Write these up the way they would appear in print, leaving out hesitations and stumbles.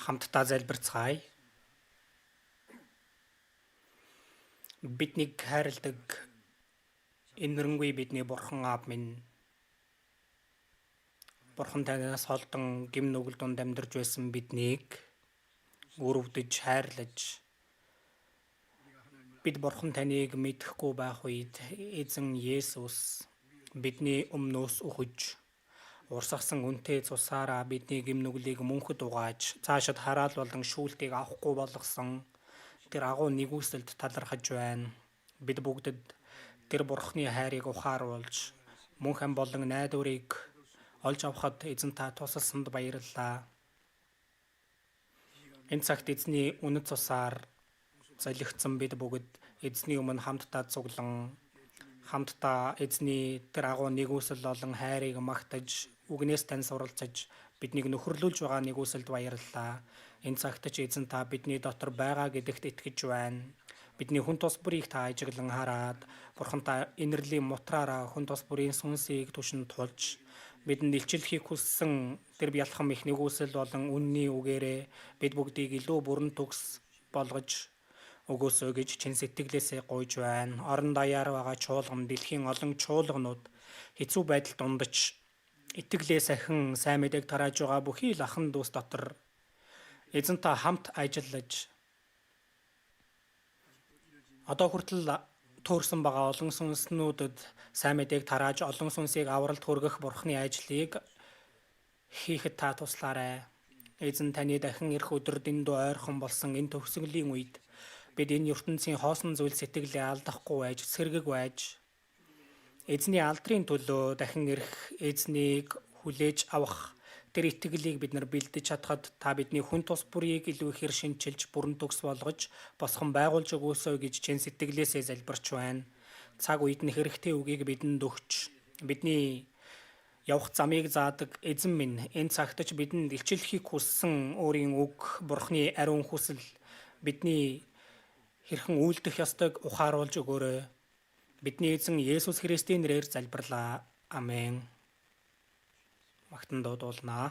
Хамтдаа залбирцгаая. Биднийг хайрладаг энэрэнгүй бидний Бурхан Аав минь, Бурхан танаас холдон гэм нүгэл дунд амьдарч байсан биднийг өрөвдөж хайрлаж, бид Бурхан таныг мэдэхгүй байх үед эзэн Есүс бидний өмнөөс үхэж, урсгасан үнэтэй цусаараа бидний гэм нүглийг мөнхөд угааж, цаашид хараал болон шүүлтийг авахгүй болгосон тэр агуу нигүүлсэлд талархаж байна. Бид бүгдэд тэр Бурханы хайрыг ухааруулж, мөнх ам болон найдварыг олж авахад эзэн та тусалсанд баярлалаа. Энэ цагт эзний үнэт цусаар золигдсон бид бүгд эзний өмнө хамтдаа цуглан, хамтдаа эзний тэр агуу нигүүлсэл болон хайрыг магтаж, үгнээс тань суралцаж, биднийг нөхөрлүүлж байгаа нигүүлсэлд баярлалаа. Энэ цагт ч эзэн та бидний дотор байгаа гэдэгт итгэж байна. Бидний хүн тус бүрийг та ажиглан хараад, Бурхан та энэрлийн мутраараа хүн тус бүрийн сүнсийг түшинд тулж, бидэнд илчлэхийг хүссэн тэр бялхам их нигүүлсэл болон үнний үгээрээ бид бүгдийг илүү бүрэн төгс болгож өгөөсэй гэж чин сэтгэлээсээ гуйж байна. Орон даяар байгаа чуулган, дэлхийн олон чуулганууд хэцүү байдалд дундаж итгэлээ сахин сайн мэдээг тарааж байгаа бүхий л ахан дүүс дотор эзэн та хамт ажиллаж, одоо хүртэл төөрсөн байгаа олон сүнснүүдэд сайн мэдээг тарааж, олон сүнсийг авралт хүргэх Бурхны ажлыг хийхэд та туслаарай. Эзэн таны дахин ирэх өдөр дэндүү ойрхон болсон энэ төгсгөлийн үед бид энэ ертөнцийн хоосон зүйл сэтгэлээ алдахгүй байж, сэргэг байж, эзний алдрын төлөө дахин ирэх эзнийг хүлээж авах тэр итгэлийг бид нар бэлдэж чадхад та бидний хүн тус бүрийг илүү ихээр шинчилж, бүрэн төгс болгож, босгон байгуулж өгөөсэй гэж чин сэтгэлээсээ залбирч байна. Цаг үед нь хэрэгтэй үгийг бидэнд өгч, бидний явах замыг заадаг эзэн минь, энэ цагт ч бидэнд илчлэхийг хүссэн өөрийн үг, Бурхны ариун хүсэл бидний хэрхэн үйлдэх ёстойг ухааруулж өгөөрэй. Бидний эзэн Есүс Христийн нэрээр залбирлаа. Амен. Магтан дуудуулнаа.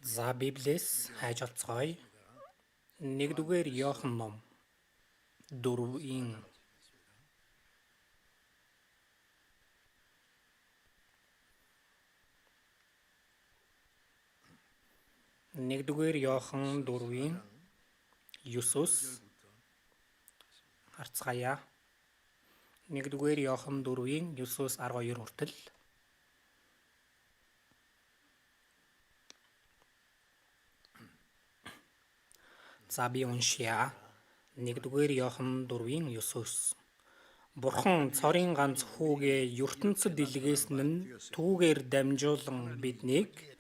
За, Библиэс хайж олцгоё. 1-р Иохан ном 4-ийн 1-р Иохан 4-ийн 9-өөс харцгаая. 1-р Иохан 4-ийн 9-өөс 12 хүртэл. За, би уншъя. 1-р Иохан 4-ийн 9-өөс. Бурхан цорын ганц хүүгээ ертөнцөд илгээсэн нь түүгээр дамжуулан биднийг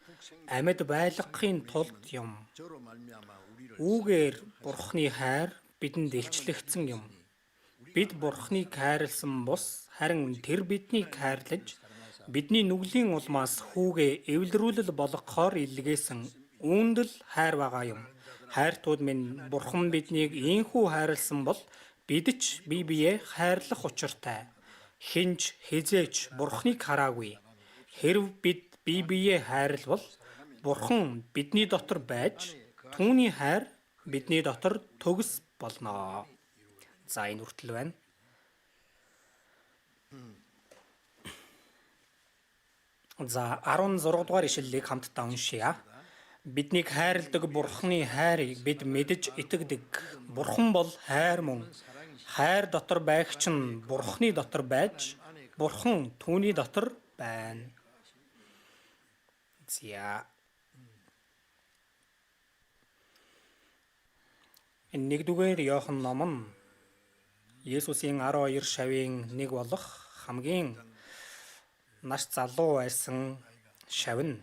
амьд байлгахын тулд юм. Үүгээр Бурханы хайр бидэнд илчлэгдсэн юм. Бид Бурханыг хайрласан бус харин тэр биднийг хайрлаж бидний нүглийн улмаас хүүгээ эвлэрүүлэл болгохоор илгээсэн. Үүнд л хайр байгаа юм. Хайртууд минь, Бурхан биднийг ийнхүү хайрласан бол бид ч бие биеэ хайрлах учиртай. Хэн ч хэзээ ч Бурханыг хараагүй. Хэрэв бид бие биеэ хайрлавал Бурхан бидний дотор байж түүний хайр бидний дотор төгс болно. За, энэ хүртэл байна. За, 16 дугаар ишлэлийг хамтдаа уншъя. Биднийг хайрладаг Бурханы хайрыг бид мэдэж итгэдэг. Бурхан бол хайр мөн. Хайр дотор байгч нь Бурханы дотор байж, Бурхан түүний дотор байна. За. Энэ 1-р Иохан ном нь Есүсийн 12 шавийн нэг болох хамгийн нас залуу байсан шав нь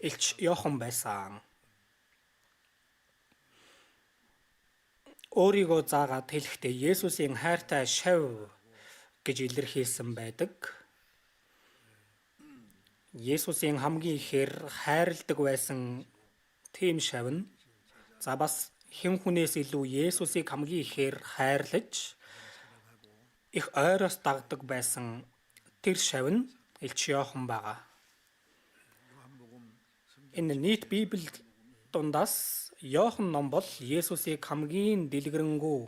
Элч Иохан байсан. Өөрийгөө заагаад хэлэхдээ Есүсийн хайртай шав гэж илэрхийлсэн байдаг. Есүсийн хамгийн ихээр хайрладаг байсан тийм шав нь за бас хэн хүнээс илүү Есүсийг хамгийн ихээр хайрлаж их ойроос дагдаг байсан тэр шав нь Элч Иохан байгаа. Энэ нийт Библи дундаас Иохан ном бол Есүсийг хамгийн дэлгэрэнгүй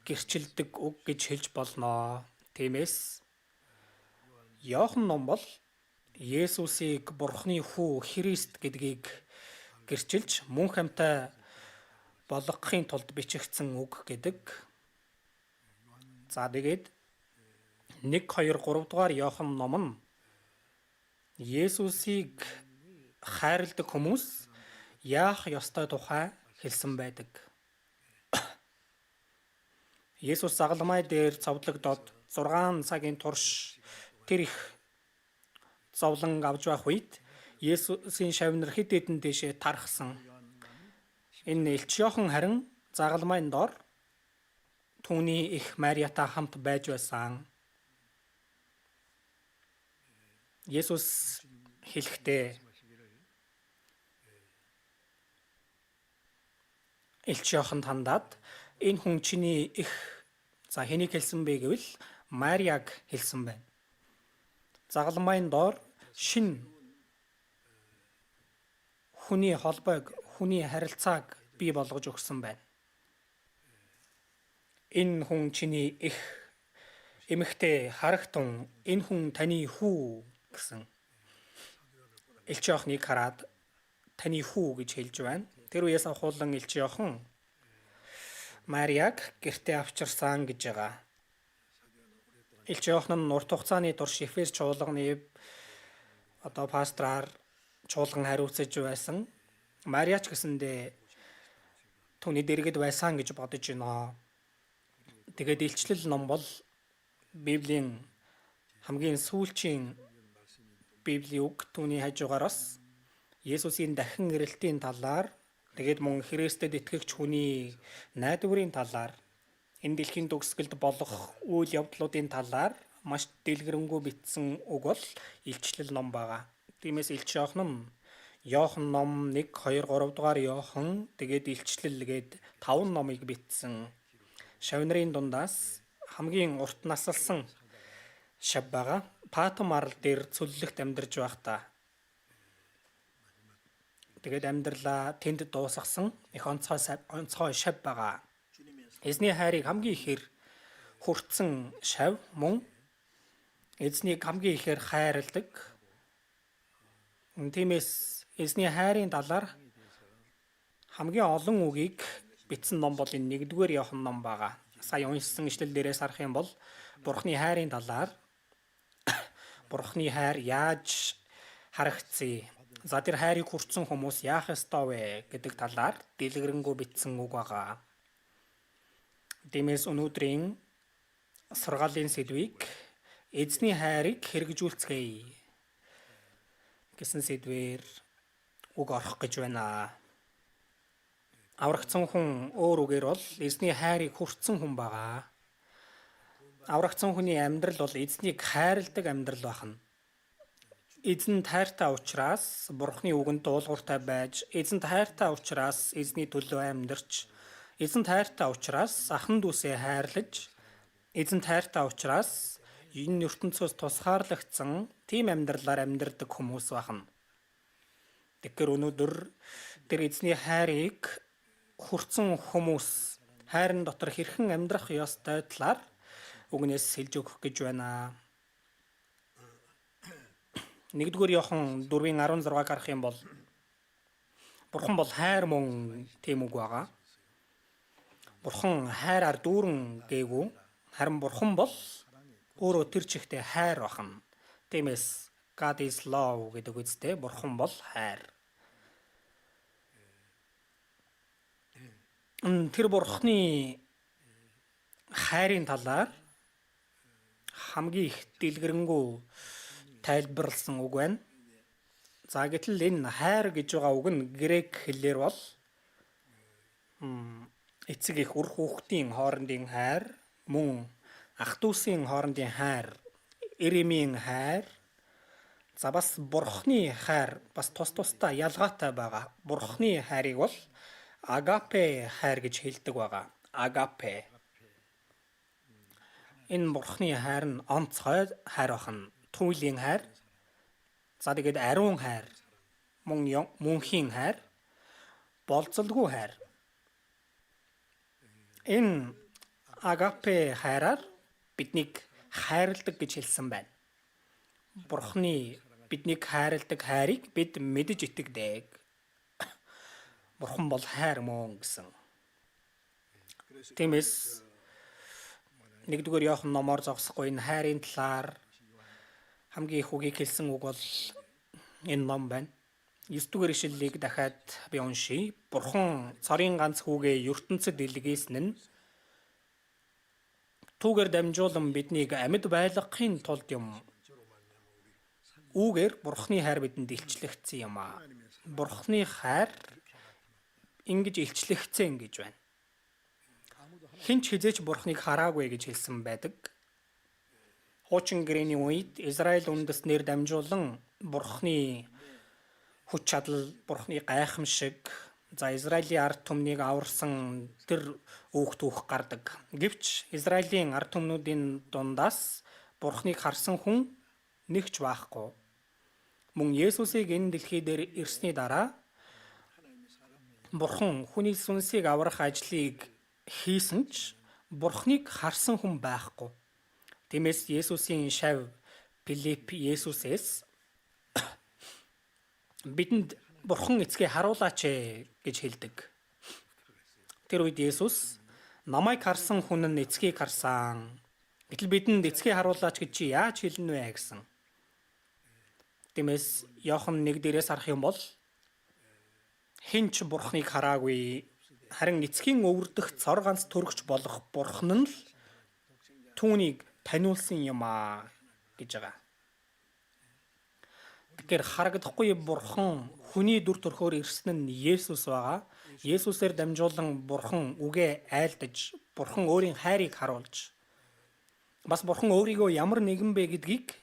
гэрчилдэг үг гэж хэлж болно. Тиймээс Иохан ном бол Есүсийг Бурхны хүү Христ гэдгийг гэрчилж мөн хамтай болгохын тулд бичигдсэн үг гэдэг. За, тэгээд 1 2 3 дугаар Иохан ном нь Есүсийг хайрладаг хүмүүс яах ёстой тухай хэлсэн байдаг. Есүс загалмай дээр цовдлогдоод 6 цагийн турш тэр их зовлон авч байх үед Есүсийн шавь нар хэд хэдэн дээшээ тархсан. Энэ Элч Иохан харин загалмайн доор түүний эх Мариатай хамт байж байсан. Есүс хэлэхдээ Элч Иоханд хандаад энэ хүн чиний эх, за, хэнийг хэлсэн бэ гэвэл Мариаг хэлсэн байна. Загалмайн доор шинэ хүний холбоог, хүний харилцааг бий болгож өгсөн байна. Энэ хүн чиний эх, эмэгтэй харагтун, энэ хүн таны хүү гэсэн. Элч Иохныг хараад таны хүү гэж хэлж байна. Тэр үеэс авхуулан Элч Иохан Мариаг гэртээ авчирсан гэж байгаа. Элч Иохан нь урт хугацааны турш Эфес чуулганы одоо пастораар чуулган хариуцаж байсан. Мариа ч гэсэндээ түүний дэргэд байсан гэж бодож байна. Тэгээд илчлэл ном бол Библийн хамгийн сүүлчийн Библийн үг, түүний хажуугаар бас Есүсийн дахин ирэлтийн талаар, тэгээд мөн Христэд итгэгч хүний найдварын талаар, энэ дэлхийн төгсгөлд болох үйл явдлуудын талаар маш дэлгэрэнгүй бичсэн үг бол илчлэл ном байгаа. Тиймээс Элч Иохан нь Иохан ном 1 2 3 дугаар Иохан, тэгээд илчлэл гээд 5 номыг бичсэн. Шавь нарын дундаас хамгийн урт насалсан шав байгаа. Патм арал дээр цөллөгт амьдарч байхдаа Тэгээд амьдралаа тэнд дуусгасан их онцгой шав байгаа. Эзний хайрыг хамгийн ихээр хүртсэн шав мөн эзнийг хамгийн ихээр хайрладаг. Тиймээс эзний хайрын талаар хамгийн олон үгийг бичсэн ном бол энэ 1-р Иохан ном байгаа. Сая уншсан ишлэл дээрээс харах юм бол Бурхны хайрын талаар Бурхны хайр яаж харагдсан, за тэр хайрыг хүртсэн хүмүүс яах ёстой вэ гэдэг талаар дэлгэрэнгүй бичсэн үг байгаа. Тиймээс өнөөдрийн сургаалын сэдвийг эзний хайрыг хэрэгжүүлцгээе гэсэн сэдвээр үг орох гэж байна. Аврагдсан хүн өөр үгээр бол эзний хайрыг хүртсэн хүн байгаа. Аврагдсан хүний амьдрал бол эзнийг хайрладаг амьдрал байна. Эзэн хайртай учраас Бурхны үгэнд дуулууртай байж, эзэнд хайртай учраас эзний төлөө амьдарч, эзэнд хайртай учраас ахан дүүсээ хайрлаж, эзэнд хайртай учраас энэ ертөнцөөс тусгаарлагдсан тийм амьдралаар амьдардаг хүмүүс байна. Тэгэхээр өнөөдөр тэр эзний хайрыг хүртсэн хүмүүс хайрын дотор хэрхэн амьдрах ёстой талаар үгнээс хэлж өгөх гэж байна. 1-р Иохан 4:16-г харах юм бол Бурхан бол хайр мөн тийм үг байгаа. Бурхан хайраар дүүрэн гээгүй. Харин Бурхан бол өөрөө тэр чигтээ хайр бахна. Тиймээс God is love гэдэг үгтэй Бурхан бол хайр. Тэр Бурханы хайрын талаар хамгийн их дэлгэрэнгүй тайлбарласан үг байна. За гэтэл энэ хайр гэж байгаа үг нь грек хэлээр бол эцэг их үр хүүхдийн хоорондын хайр, мөн ах дүүсийн хоорондын хайр, эр эмийн хайр, за бас Бурхны хайр бас тус тусдаа ялгаатай байгаа. Бурхны хайрыг бол агапе хайр гэж хэлдэг байгаа. Агапе. Энэ Бурхны хайр нь онцгой хайр бахна. Түүлийн хайр. За тэгээд ариун хайр, мөн мөнхийн хайр, болзолгүй хайр. Энэ агапе хайраар биднийг хайрладаг гэж хэлсэн байна. Бурхны биднийг хайрладаг хайрыг бид мэдэж итгэдэг. Бурхан бол хайр мөн гэсэн. Тиймээс 1-р Иохан номоор зогсохгүй энэ хайрын талаар хамгийн их үгийг хэлсэн үг бол энэ ном байна. 9-р ишлэлийг дахиад би уншийе. Бурхан цорын ганц хүүгээ ертөнцид илгээсэн нь түүгээр дамжуулан биднийг амьд байлгахын тулд юм. Үүгээр Бурханы хайр бидэнд илчлэгдсэн юм аа. Бурханы хайр ингэж илчлэгдсэн гэж байна. Хэн ч хэзээ ч Бурханыг хараагүй гэж хэлсэн байдаг. Хуучин гэрээний үед Израиль үндэстнээр дамжуулан Бурханы хүч чадал, Бурханы гайхамшиг, за Израилийн ард түмнийг аварсан тэр өөх түүх гардаг. Гэвч Израилийн ард түмнүүдийн дундаас Бурханыг харсан хүн нэг ч байхгүй. Мөн Есүсийг энэ дэлхий дээр ирсний дараа Бурхан хүний сүнсийг аврах ажлыг хийсэн ч Бурханыг харсан хүн байхгүй. Тиймээс Есүсийн шав Филипп Есүсээс бидэнд Бурхан эцгийг харуулаач ээ гэж хэлдэг. Тэр үед Есүс намайг харсан хүн нь эцгийг харсан. Гэтэл бидэнд эцгийг харуулаач гэж чи яаж хэлнэ вэ гэсэн. Тиймээс Иохан 1 дээрээс харах юм бол хэн ч Бурханыг хараагүй, харин эцгийн өвөрдөх цор ганц төрөгч болох Бурхан нь л түүнийг таниулсан юм аа гэж байгаа. Тэгэхээр харагдахгүй Бурхан хүний дүр төрхөөр ирсэн нь Есүс байгаа. Есүсээр дамжуулан Бурхан үгээ айлдаж, Бурхан өөрийн хайрыг харуулж, бас Бурхан өөрийгөө ямар нэгэн бэ гэдгийг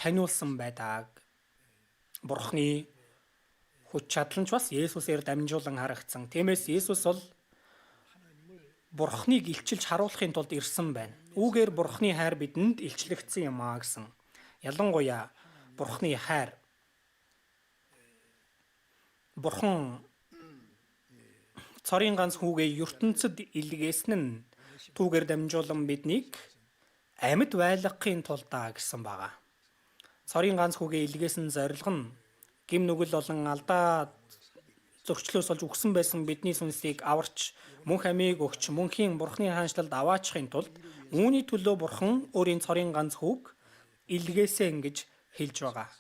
таниулсан байдаг. Бурханы хүч чадал нь ч бас Есүсээр дамжуулан харагдсан. Тиймээс Есүс бол Бурханыг илчилж харуулахын тулд ирсэн байна. Үүгээр Бурханы хайр бидэнд илчлэгдсэн юм аа гэсэн. Ялангуяа Бурханы хайр. Бурхан цорын ганц хүүгээ ертөнцид илгээсэн нь түүгээр дамжуулан биднийг амьд байлгахын тулд гэсэн байгаа. Цорын ганц хүүгээ илгээсэн зорилго нь гэм нүгэл болон алдаа зөрчлөөс болж үхсэн байсан бидний сүнсийг аварч мөнх амийг өгч мөнхийн Бурхны хаанчлалд аваачихын тулд үүний төлөө Бурхан өөрийн цорын ганц хүүг илгээсэн гэж хэлж байгаа.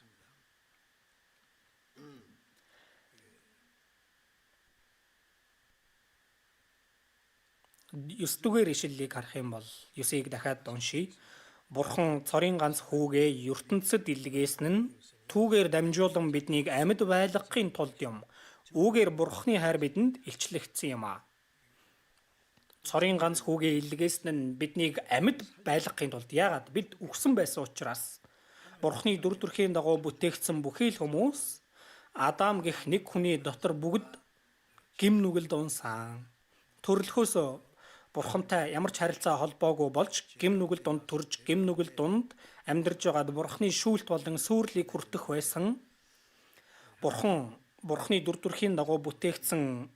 9-р ишлэлийг харах юм бол 9-ийг дахиад уншийе. Бурхан цорын ганц хүүгээ ертөнцид илгээсэн нь түүгээр дамжуулан биднийг амьд байлгахын тулд юм. Үүгээр Бурханы хайр бидэнд илчлэгдсэн юм аа. Цорын ганц хүүгээ илгээсэн нь биднийг амьд байлгахын тулд. Яагаад? Бид үхсэн байсан учраас Бурханы дүр төрхийн дагуу бүтээгдсэн бүхий л хүмүүс Адам гэх нэг хүний дотор бүгд гэм нүгэлд унсан. Төрлөхөөс Бурхантай ямар ч харилцаа холбоогүй болж гэм нүгэл дунд төрж гэм нүгэл дунд амьдарж байгаад Бурханы шүүлт болон сүрлийг хүртэх байсан. Бурхан Бурханы дүр төрхийн дагуу бүтээгдсэн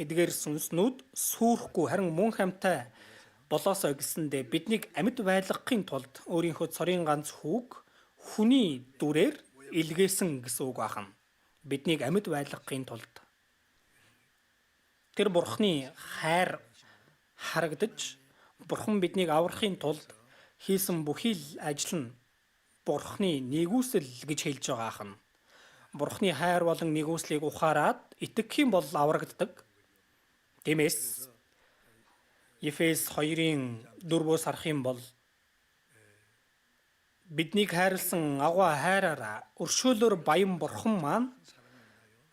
эдгээр сүнснүүд сүрхгүй харин мөн хамтай болоосой гэсэндээ биднийг амьд байлгахын тулд өөрийнхөө цорын ганц хүүг хүний дүрээр илгээсэн гэсэн үг байна. Биднийг амьд байлгахын тулд тэр Бурханы хайр харагдаж Бурхан биднийг аврахын тулд хийсэн бүхий л ажил нь Бурханы нигүүлсэл гэж хэлж байгаа ах нь. Бурханы хайр болон нигүүлслийг ухаарад итгэх юм бол аврагддаг. Тиймээс Ефес 2-ын 4-өөс харах юм бол биднийг хайрлсан агуу хайраараа өршөөлөөр баян Бурхан маань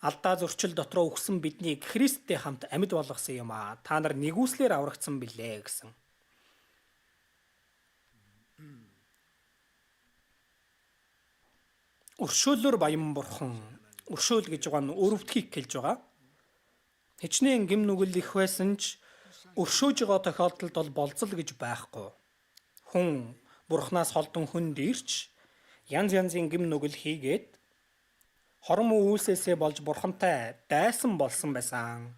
алдаа зөрчил дотроо үхсэн биднийг Христтэй хамт амьд болгосон юм аа. Та нар нигүүлслээр аврагдсан билээ гэсэн. Өршөөлөөр баян Бурхан. Өршөөл гэж байгаа нь өрөвдөхийг хэлж байгаа. Хичнээн гэм нүгэл их байсан ч өршөөж байгаа тохиолдолд бол болзол гэж байхгүй. Хүн Бурханаас холдон хүнд ирч янз янзын гэм нүгэл хийгээд хорон муу үйлсээсээ болж Бурхантай дайсан болсон байсан.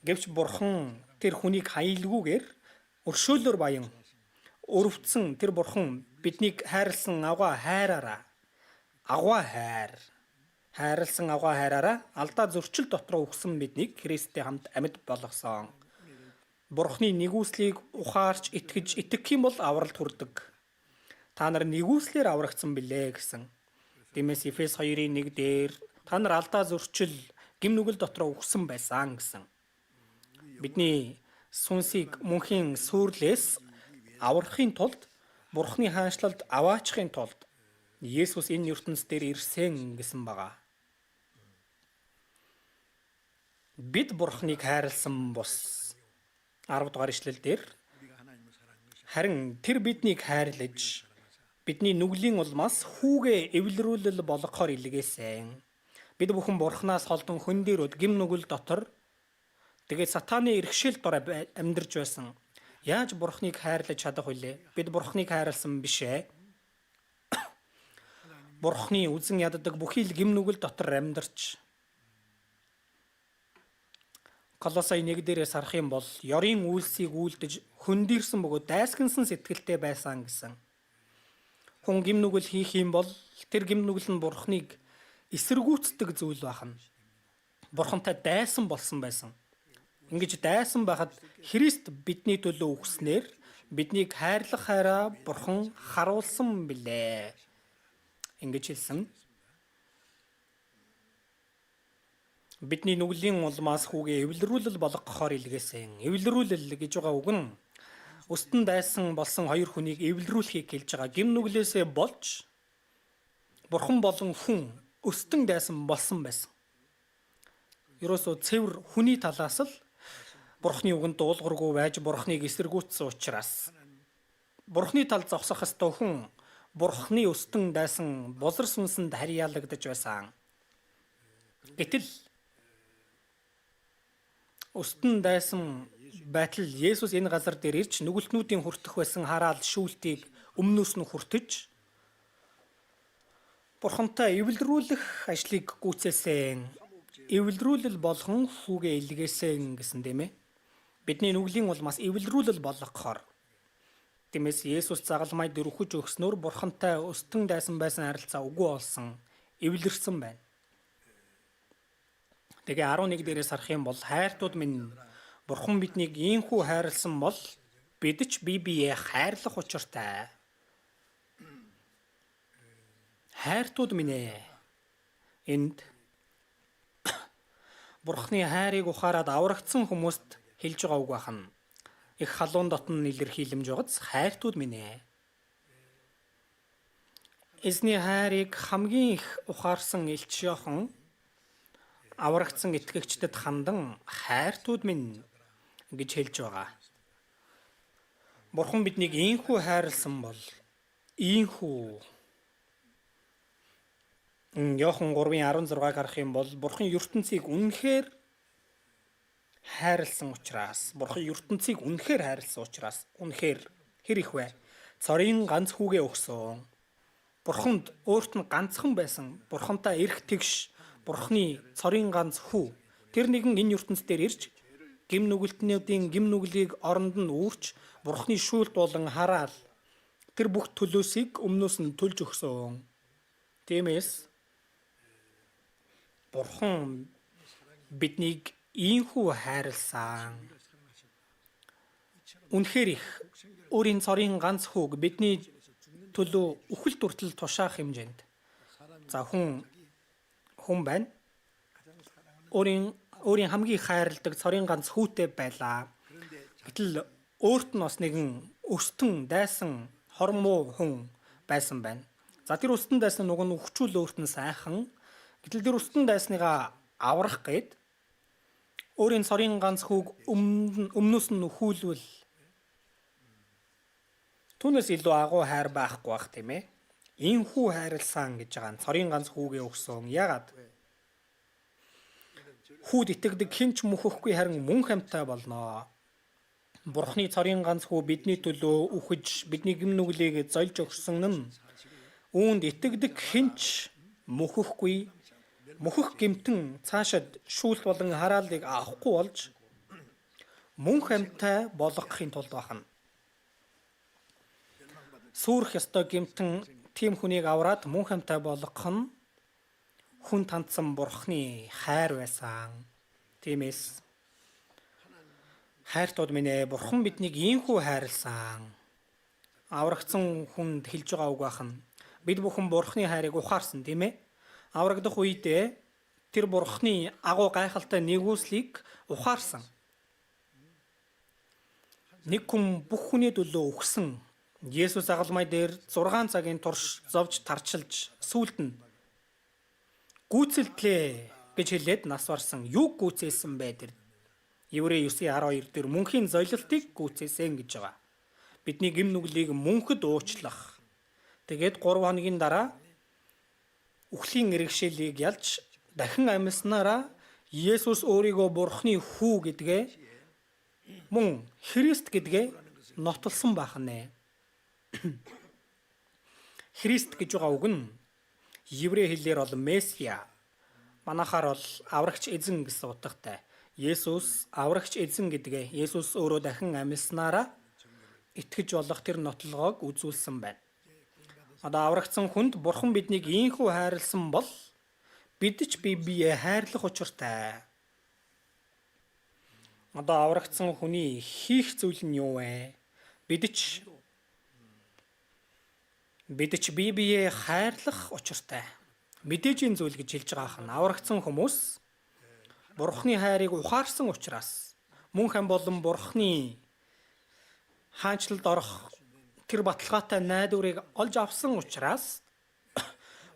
Гэвч Бурхан тэр хүнийг хаялгүйгээр өршөөлөөр баян өрөвдсөн тэр Бурхан биднийг хайрлсан агуу хайраараа агуу хайр хайрлсан агуу хайраараа алдаа зөрчил дотроо үхсэн биднийг Христтэй хамт амьд болгосон. Бурханы нигүүлслийг ухаарч итгэж итгэх юм бол авралт хүрдэг. Та нар нигүүлслээр аврагдсан билээ гэсэн. Тиймээс Ефес 2-ын 1 дээр та нар алдаа зөрчил гэм нүгэл дотроо үхсэн байсан гэсэн. Бидний сүнсийг мөнхийн сүрлээс аврахын тулд Бурханы хаанчлалд аваачихын тулд Есүс энэ ертөнц дээр ирсэн гэсэн байгаа. Бид Бурханыг хайрлсан бус 10 дугаар ишлэл дээр харин тэр биднийг хайрлаж бидний нүглийн улмаас хүүгээ эвлэрүүлэл болгохоор илгээсэн. Бид бүхэн Бурханаас холдон хүн дээрүүд гэм нүгэл дотор тэгээд сатааны иргэшил дор амьдарч байсан. Яаж Бурханыг хайрлаж чадах вүлээ? Бид Бурханыг хайрласан биш ээ. Бурханы үзэн яддаг бүхий л гэм нүгэл дотор амьдарч Колосай 1 дээрээс харах юм бол ёрийн үйлсийг үйлдэж хөндийрсэн бөгөөд дайсагнасан сэтгэлтэй байсан гэсэн. Хүн гэм нүгэл хийх юм бол тэр гэм нүгэл нь Бурханыг эсэргүүцдэг зүйл байна. Бурхантай дайсан болсон байсан. Ингэж дайсан байхад Христ бидний төлөө үхснээр биднийг хайрлах хайраа Бурхан харуулсан билээ. Ингэж хэлсэн. Бидний нүглийн улмаас хүүгээ эвлэрүүлэл болгохоор илгээсэн. Эвлэрүүлэл гэж байгаа үг нь өстөн дайсан болсон хоёр хүнийг эвлэрүүлэхийг хэлж байгаа. Гэм нүглээсээ болж Бурхан болон хүн өстөн дайсан болсон байсан. Ерөөсөө цэвэр хүний талаас л Бурханы үгэнд дуулуургүй байж Бурханыг эсэргүүцсэн учраас Бурханы тал зогсох ёстой хүн Бурханы өстөн дайсан бузар сүнсэнд харьяалагдаж байсан. Гэтэл өстөн дайсан байтал Есүс энэ газар дээр ирж нүгэлтнүүдийн хүртэх байсан хараал шүүлтийг өмнөөс нь хүртэж Бурхантай эвлэрүүлэх ажлыг гүйцээсэн. Эвлэрүүлэл болгон хүүгээ илгээсэн гэсэн, тийм ээ. Бидний нүглийн улмаас эвлэрүүлэл болгохоор. Тиймээс Есүс загалмай дээр үхэж өгснөөр Бурхантай өстөн дайсан байсан харилцаа үгүй болсон, эвлэрсэн байна. Тэгээ 11 дээрээс харах юм бол хайртууд минь, Бурхан биднийг ийнхүү хайрлсан бол бид ч бие биеэ хайрлах учиртай. Хайртууд минь ээ. Энд Бурханы хайрыг ухаарад аврагдсан хүмүүст хэлж байгаа үг байна. Их халуун дотн илэрхийлэмж байгааз хайртууд минь ээ. Эзний хайрыг хамгийн их ухаарсан элч Иохан аврагдсан итгэгчдэд хандан хайртууд минь гэж хэлж байгаа. Бурхан биднийг ийнхүү хайрлсан бол ийнхүү Иохан 3:16-г харах юм бол Бурхан ертөнцийг үнэхээр хайрлсан учраас, Бурхан ертөнцийг үнэхээр хайрлсан учраас, үнэхээр хэр их вэ? Цорын ганц хүүгээ өгсөн. Бурханд өөрт нь ганцхан байсан Бурхантай эрх тэгш Бурханы цорын ганц хүү. Тэр нэгэн энэ ертөнц дээр ирж гэм нүгэлтнүүдийн гэм нүглийг оронд нь үүрч, Бурханы шүүлт болон хараал тэр бүх төлөөсийг өмнөөс нь төлж өгсөн. Тиймээс Бурхан биднийг ийнхүү хайрлсан. Үнэхээр их өөрийн цорын ганц хүүг бидний төлөө үхэлд хүртэл тушаах хэмжээнд. За, хүн хүн байна. Өөрийн өөрийн хамгийн их хайрладаг цорын ганц хүүтэй байлаа. Гэтэл өөрт нь бас нэгэн өстөн дайсан хормуу хүн байсан байна. За, тэр өстөн дайсан нүг нь үхчүүл өөрт нь сайхан. Гэтэл тэр өстөн дайсныгаа аврах гээд өөрийн цорын ганц хүүг өмнөөс нь үхүүлвэл түүнээс илүү агуу хайр байхгүй бах, тийм ээ. Ийнхүү хайрлсан гэж байгаа нь цорын ганц хүүгээ өгсөн. Яагаад? Хүүд итгэдэг хэн ч мөхөхгүй, харин мөнх амьтай болно. Бурхны цорын ганц хүү бидний төлөө үхэж, бидний гэм нүглийг зольж өгсөн нь үүнд итгэдэг хэн ч мөхөхгүй, мөхөх гэмтэн цаашид шүүлт болон хараалыг авахгүй болж мөнх амьтай болгохын тулд байна. Сүрэх ёстой гэмтэн тийм хүнийг авраад мөнх амьтай болгох нь хүнд хандсан Бурхны хайр байсан. Тиймээс хайртууд минь ээ, Бурхан биднийг ийнхүү хайрлсан. Аврагдсан хүнд хэлж байгаа үг байна. Бид бүхэн Бурхны хайрыг ухаарсан, тийм ээ. Аврагдах үедээ тэр Бурхны агуу гайхалтай нигүүлслийг ухаарсан. Нэг хүн бүх хүний төлөө үхсэн. Есүс загалмай дээр 6 цагийн турш зовж тарчилж, сүүлд нь "Гүйцэлдлээ" гэж хэлээд нас барсан. Юу гүйцээсэн бэ тэр? Еврей 9:12 дээр мөнхийн золилтыг гүйцээсэн гэж байгаа. Бидний гэм нүглийг мөнхөд уучлах. Тэгээд 3 хоногийн дараа үхлийн бэрхшээлийг ялж дахин амьснараа Есүс өөрийгөө Бурхны хүү гэдгээ, мөн Христ гэдгээ нотолсон байх нэ. Христ гэж байгаа үг нь еврей хэлээр бол Месиа. Манайхаар бол аврагч эзэн гэсэн утгатай. Есүс аврагч эзэн гэдгээ Есүс өөрөө дахин амьснараа итгэж болох тэр нотлогоог үзүүлсэн байна. Одоо аврагдсан хүнд Бурхан биднийг ийнхүү хайрлсан бол бид ч бие биеэ хайрлах учиртай. Одоо аврагдсан хүний хийх зүйл нь юу вэ? Бид ч бие биеэ хайрлах учиртай. Мэдээжийн зүйл гэж хэлж байгаа нь аврагдсан хүмүүс Бурхны хайрыг ухаарсан учраас мөнх ам болон Бурхны хаанчлалд орох тэр баталгаатай найдварыг олж авсан учраас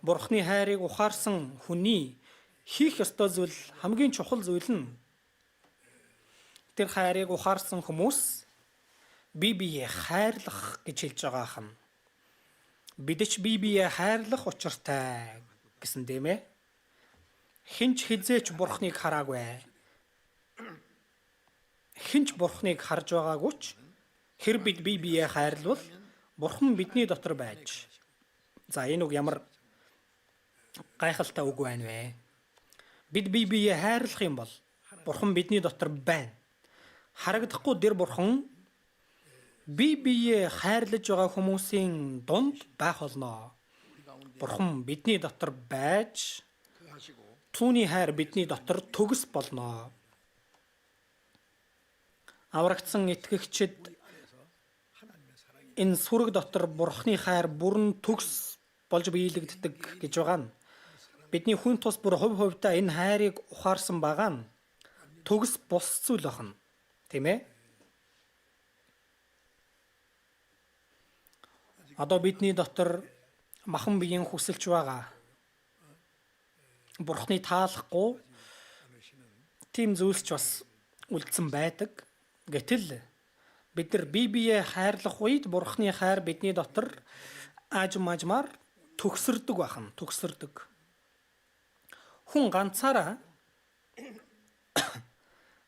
Бурхны хайрыг ухаарсан хүний хийх ёстой зүйл, хамгийн чухал зүйл нь тэр хайрыг ухаарсан хүмүүс бие биеэ хайрлах гэж хэлж байгаа юм. Бид ч бие биеэ хайрлах учиртай гэсэн, тийм ээ. Хэн ч хэзээ ч Бурхныг хараагүй. Хэн ч Бурхныг харж байгаагүй ч хэр бид бие биеэ хайрлавал Бурхан бидний дотор байж. За, энэ үг ямар гайхалтай үг байна вэ? Бид бие биеэ хайрлах юм бол Бурхан бидний дотор байна. Харагдахгүй дэр Бурхан бие биеэ хайрлаж байгаа хүмүүсийн дунд байх болно. Бурхан бидний дотор байж түүний хайр бидний дотор төгс болно. Аврагдсан итгэгчид энэ сүрэг дотор Бурханы хайр бүрэн төгс болж биелэгддэг гэж байгаа нь. Бидний хүн тус бүр хувь хувьдаа энэ хайрыг ухаарсан байгаа нь төгс бус зүйл байна. Тийм ээ? Одоо бидний дотор махан биеийн хүсэлж байгаа. Бурхны таалахгүй тийм зүйлс ч бас үлдсэн байдаг. Гэтэл бид нар бие биеэ хайрлах үед Бурхны хайр бидний дотор аажим аажмаар төгсөрдөг байна. Төгсөрдөг. Хүн ганцаараа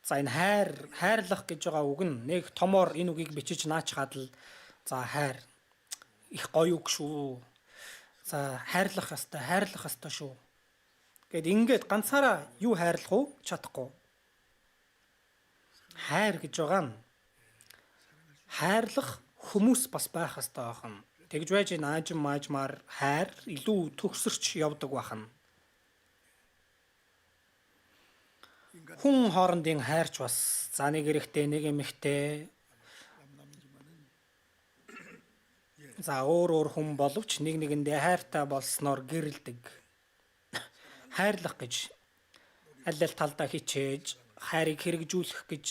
за энэ хайр, хайрлах гэж байгаа үг нь нэг томоор энэ үгийг бичиж наачхаад л за хайр их гоё үг шүү. За хайрлах ёстой, хайрлах ёстой шүү. Гэт ингээд ганцаараа юу хайрлах уу? Чадахгүй. Хайр гэж байгаа нь хайрлах хүмүүс бас байх ёстой байна. Тэгж байж энэ аажим маажмаар хайр илүү төгсөрч явдаг байна. Хүн хоорондын хайрч бас за нэг эрэгтэй нэг эмэгтэй за өөр өөр хүн боловч нэг нэгэндээ хайртай болсноор гэрэлдэг. Хайрлах гэж аль аль талдаа хичээж хайрыг хэрэгжүүлэх гэж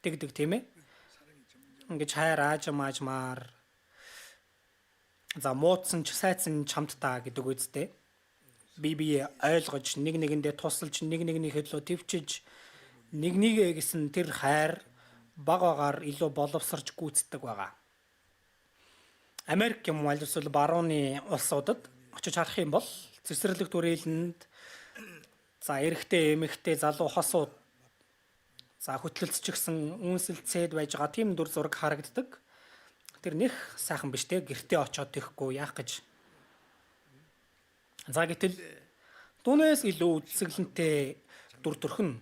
тэгдэг, тийм ээ? Ингэж хайр аажим аажмаар за муудсан ч сайдсан ч хамтдаа гэдэг үстэй. Би бие ойлгож, нэг нэгэндээ тусалж, нэг нэгнийхээ төлөө төвчж, нэг нэгээ гэсэн тэр хайр баг багаар илүү боловсарч гүйцэтгэдэг байгаа. Америк юм аль эсвэл барууны улсуудад очиж харах юм бол цэцэрлэг түрээлэнд за эрэгтэй эмэгтэй залуу хосууд за хөтлөлцчихсэн үнсэлцээд байж байгаа тийм дүр зураг харагддаг. Тэр нэх сайхан биш те, гэртээ очиод тэхгүй яах гэж. За гэтэл дунээс илүү үзэсгэлэнтэй дүр төрхөн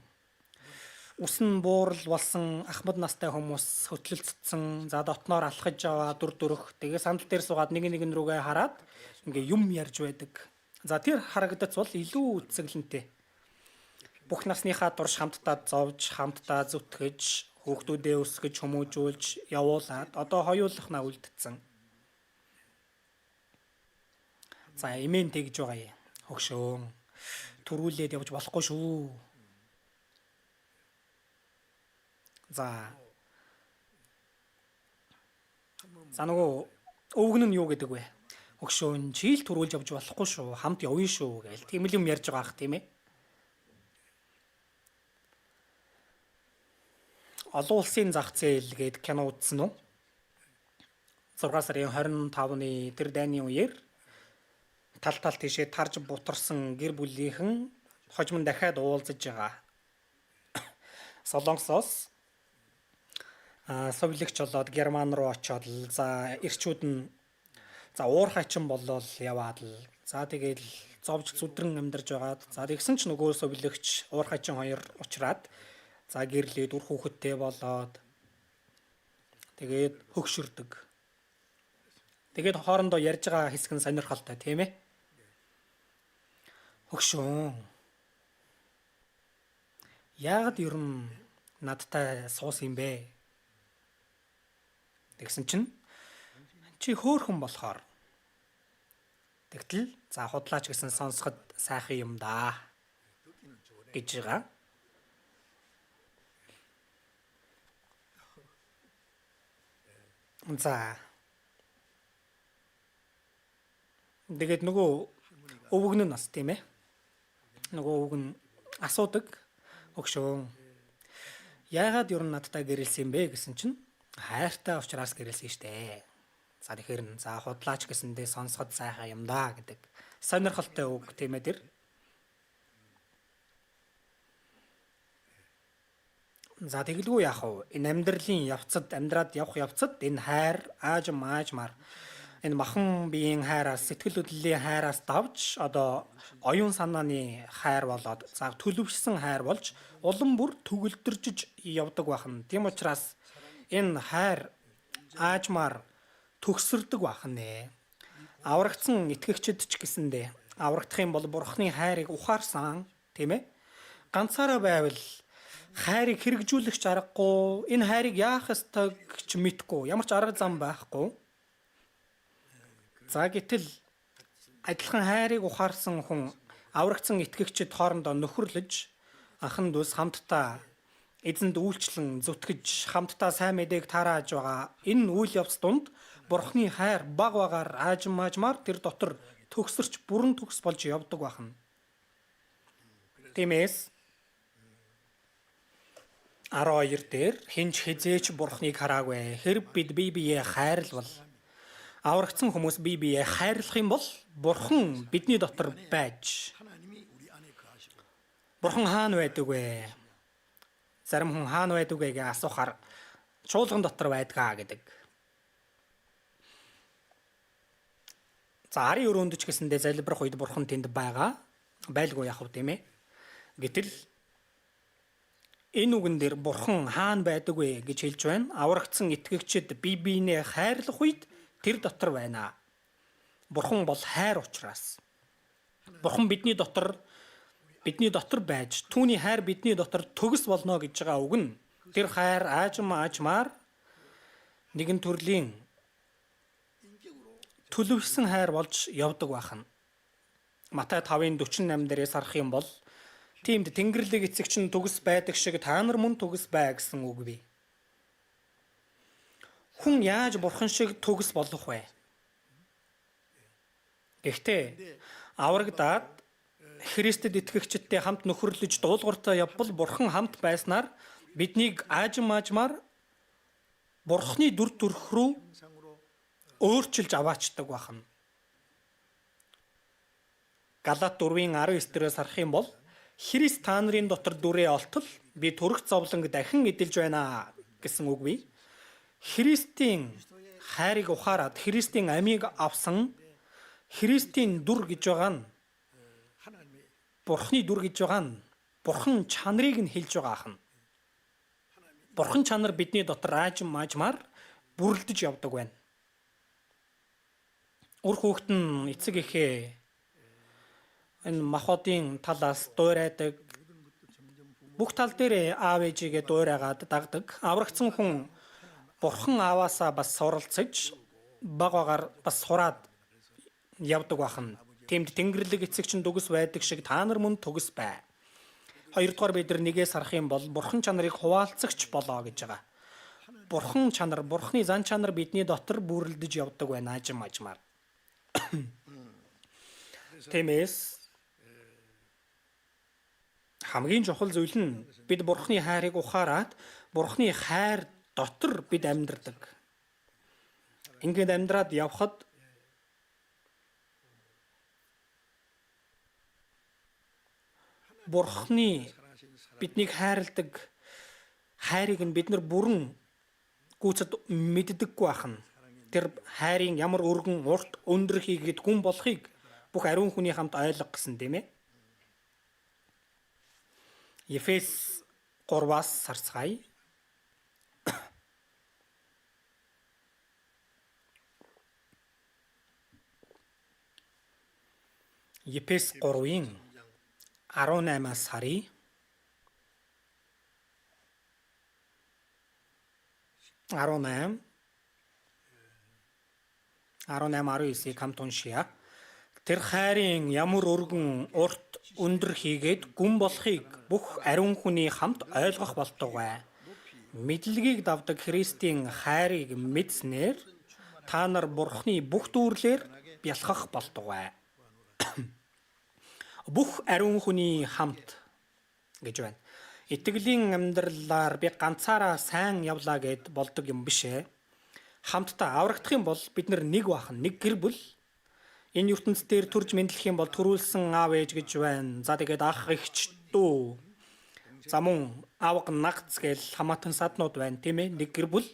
үсэн буурал болсон ахмад настай хүмүүс хөтлөлцсөн, за дотноор алхаж яваа дүр төрх, тэгээ сандал дээр суугаад нэг нэгэн рүүгээ хараад ингээ юм ярьж байдаг. За тэр харагдац бол илүү үзэсгэлэнтэй. Бүх насныхаа турш хамтдаа зовж, хамтдаа зүтгэж, хүүхдүүдээ өсгөж, хүмүүжүүлж явуулаад одоо хоёулахнаа үлдсэн. За эмээн тэгж байгаа юм. Хөгшөөн. Төрүүлээд явж болохгүй шүү. За. За нөгөө өвгөн нь юу гэдэг вэ? Хөгшөөн чийл төрүүлж явж болохгүй шүү. Хамт явъя шүү гээл. Тийм л юм ярьж байгаа ах тийм ээ. Олон улсын зах зээл гээд кино үзсэн үү? 6 сарын 25-ны тэр дайны үеэр тал тал тийшээ тарж бутарсан гэр бүлийнхэн хожим нь дахиад уулзаж байгаа. Солонгосоос совлогч болоод Герман руу очоод л за эрчүүд нь за уурхайчин болол яваад л за тэгээд зовж зүдрэн амьдарч байгаад за тэгсэн ч нөгөө совлогч уурхайчин хоёр уучраад за гэрлээд үр хүүхэдтэй болоод тэгээд хөгшөрдөг. Тэгээд хоорондоо ярьж байгаа хэсэг нь сонирхолтой тийм ээ. Хөгшөөн. Яагаад ер нь надтай суусан юм бэ? Тэгсэн чинь чи хөөхөн болохоор. Тэгтэл за худлаач гэсэн сонсоход сайхан юм да гэж байгаа. За. Тэгээд нөгөө өвгөн нь бас тийм ээ. Нөгөө өвгөн асуудаг. Өгшөөн. Яагаад ер нь надтай гэрэлсэн юм бэ гэсэн чинь хайртай учраас гэрэлсэн штэ. За тэгэхээр за худлаач гэсэндээ сонсоход сайхан юм да гэдэг. Сонирхолтой үг тийм ээ тэр. За тэгэлгүй яах вэ? Энэ амьдралын явцад амьдраад явах явцад энэ хайр аажим аажмаар Энэ махан биеийн хайраас, сэтгэл хөдлөлийн хайраас давж одоо оюун санааны хайр болоод за төлөвшсөн хайр болж улам бүр төгөлдржиж явдаг байна. Тийм учраас энэ хайр аажмаар төгсөрдөг байна. Аврагдсан итгэгчид ч гэсэндээ аврагдах юм бол Бурхны хайрыг ухаарсан, тийм ээ? Ганцаараа байвал хайрыг хэрэгжүүлэх ч аргагүй, энэ хайрыг яах ёстойг ч мэдэхгүй, ямар ч арга зам байхгүй. За гэтэл адилхан хайрыг ухаарсан хүн аврагдсан итгэгчид хоорондоо нөхөрлөж, анхан дүүс хамтдаа эзэнд үйлчлэн зүтгэж, хамтдаа сайн мэдээг тарааж байгаа энэ үйл явц дунд Бурхны хайр баг багаар аажим аажмаар тэр дотор төгсөрч бүрэн төгс болж явдаг байна. Тиймээс 12 дээр хэн ч хэзээ ч Бурхныг хараагүй. Хэрв бид бие биеэ хайрлавал, аврагдсан хүмүүс бие биеэ хайрлах юм бол Бурхан бидний дотор байж. Бурхан хаана байдаг вэ? Зарим хүн хаана байдаг вэ гэж асуухаар чуулган дотор байдгаа гэдэг. За арын өрөөнд ч гэсэндээ залбирах үед Бурхан тэнд байгаа. Байлгүй яах вэ, тийм ээ? Гэтэл энэ үгэн дээр Бурхан хаана байдаг вэ гэж хэлж байна. Аврагдсан итгэгчид бие биенээ хайрлах үед тэр дотор байна. Бурхан бол хайр учраас. Бурхан бидний дотор байж, түүний хайр бидний дотор төгс болно гэж байгаа үг нь тэр хайр аажим аажмаар нэгэн төрлийн төлөвшсөн хайр болж явдаг байх нь. Матай 5:48 дээрээс харах юм бол тиймд Тэнгэрлэг эцэг чинь төгс байдаг шиг та нар мөн төгс бай гэсэн үг бий. Хүн яаж бурхан шиг төгс болох вэ? Гэхдээ аврагдаад Христэд итгэгчидтэй хамт нөхөрлөж дуулууртай явбал бурхан хамт байснаар биднийг аажим аажмаар бурханы дүр төрх рүү өөрчилж аваачдаг байна. Галат 4:19 дээрээс харах юм бол Христ та нарын дотор дүрээ олтол би төрөх зовлонг дахин эдэлж байна гэсэн үг бий. Христийн хайрыг ухаарад Христийн амийг авсан Христийн дүр гэж байгаа нь Бурхны дүр гэж байгаа нь Бурхан чанарыг нь хэлж байгаа ахна. Бурхан чанар бидний дотор аажим аажмаар бүрлдэж явдаг байна. Үр хүүхэд нь эцэг эхээ энэ махбодын талаас дуурайдаг. Бүх тал дээр аав ээжигээ дуурайгаад дагдаг. Аврагдсан хүн Бурхан ааваасаа бас суралцаж баг багаар бас сураад явдаг бахан. Тиймд Тэнгэрлэг эцэг чинь дүгс байдаг шиг та нар мөн төгс бай. Хоёрдугаар бид нар нэгээс харах юм бол Бурхан чанарыг хуваалцагч болоо гэж байгаа. Бурхан чанар, Бурханы зан чанар бидний дотор бүрлдэж явдаг байна аажим аажмаар. Тиймээс хамгийн чухал зүйл нь бид Бурханы хайрыг ухаарад Бурханы хайр дотор бид амьдардаг. Ингээд амьдраад явхад Бурханы биднийг хайрладаг хайрыг нь бид нар бүрэн гүйцэд мэддэггүй байх нь. Тэр хайрын ямар өргөн урт өндөр хийгээд гүн болохыг бүх ариун хүний хамт ойлго гэсэн, тийм ээ. Ефес 3-аас сарцгаая. Ефес 3-ын 18-аас харъя. 18 19-ыг хамт уншъя. Тэр хайрын ямар өргөн урт өндөр хийгээд гүн болохыг бүх ариун хүний хамт ойлгох болтугай. Мэдлэгийг давдаг Христийн хайрыг мэдснээр та нар Бурхны бүх дүүрлэр бялхах болтугай. Бүх ариун хүний хамт гэж байна. Итгэлийн амьдралаар би ганцаараа сайн явлаа гэд болдог юм биш ээ. Хамтдаа аврагдах юм бол бид нар нэг бахан, нэг гэр бүл. Энэ ертөнц дээр төрж мэдлэх юм бол төрүүлсэн аав ээж гэж байна. За тэгээд ах эгч дүү. За мөн авга нагц гэл хамаатан саднууд байна, тийм ээ. Нэг гэр бүл.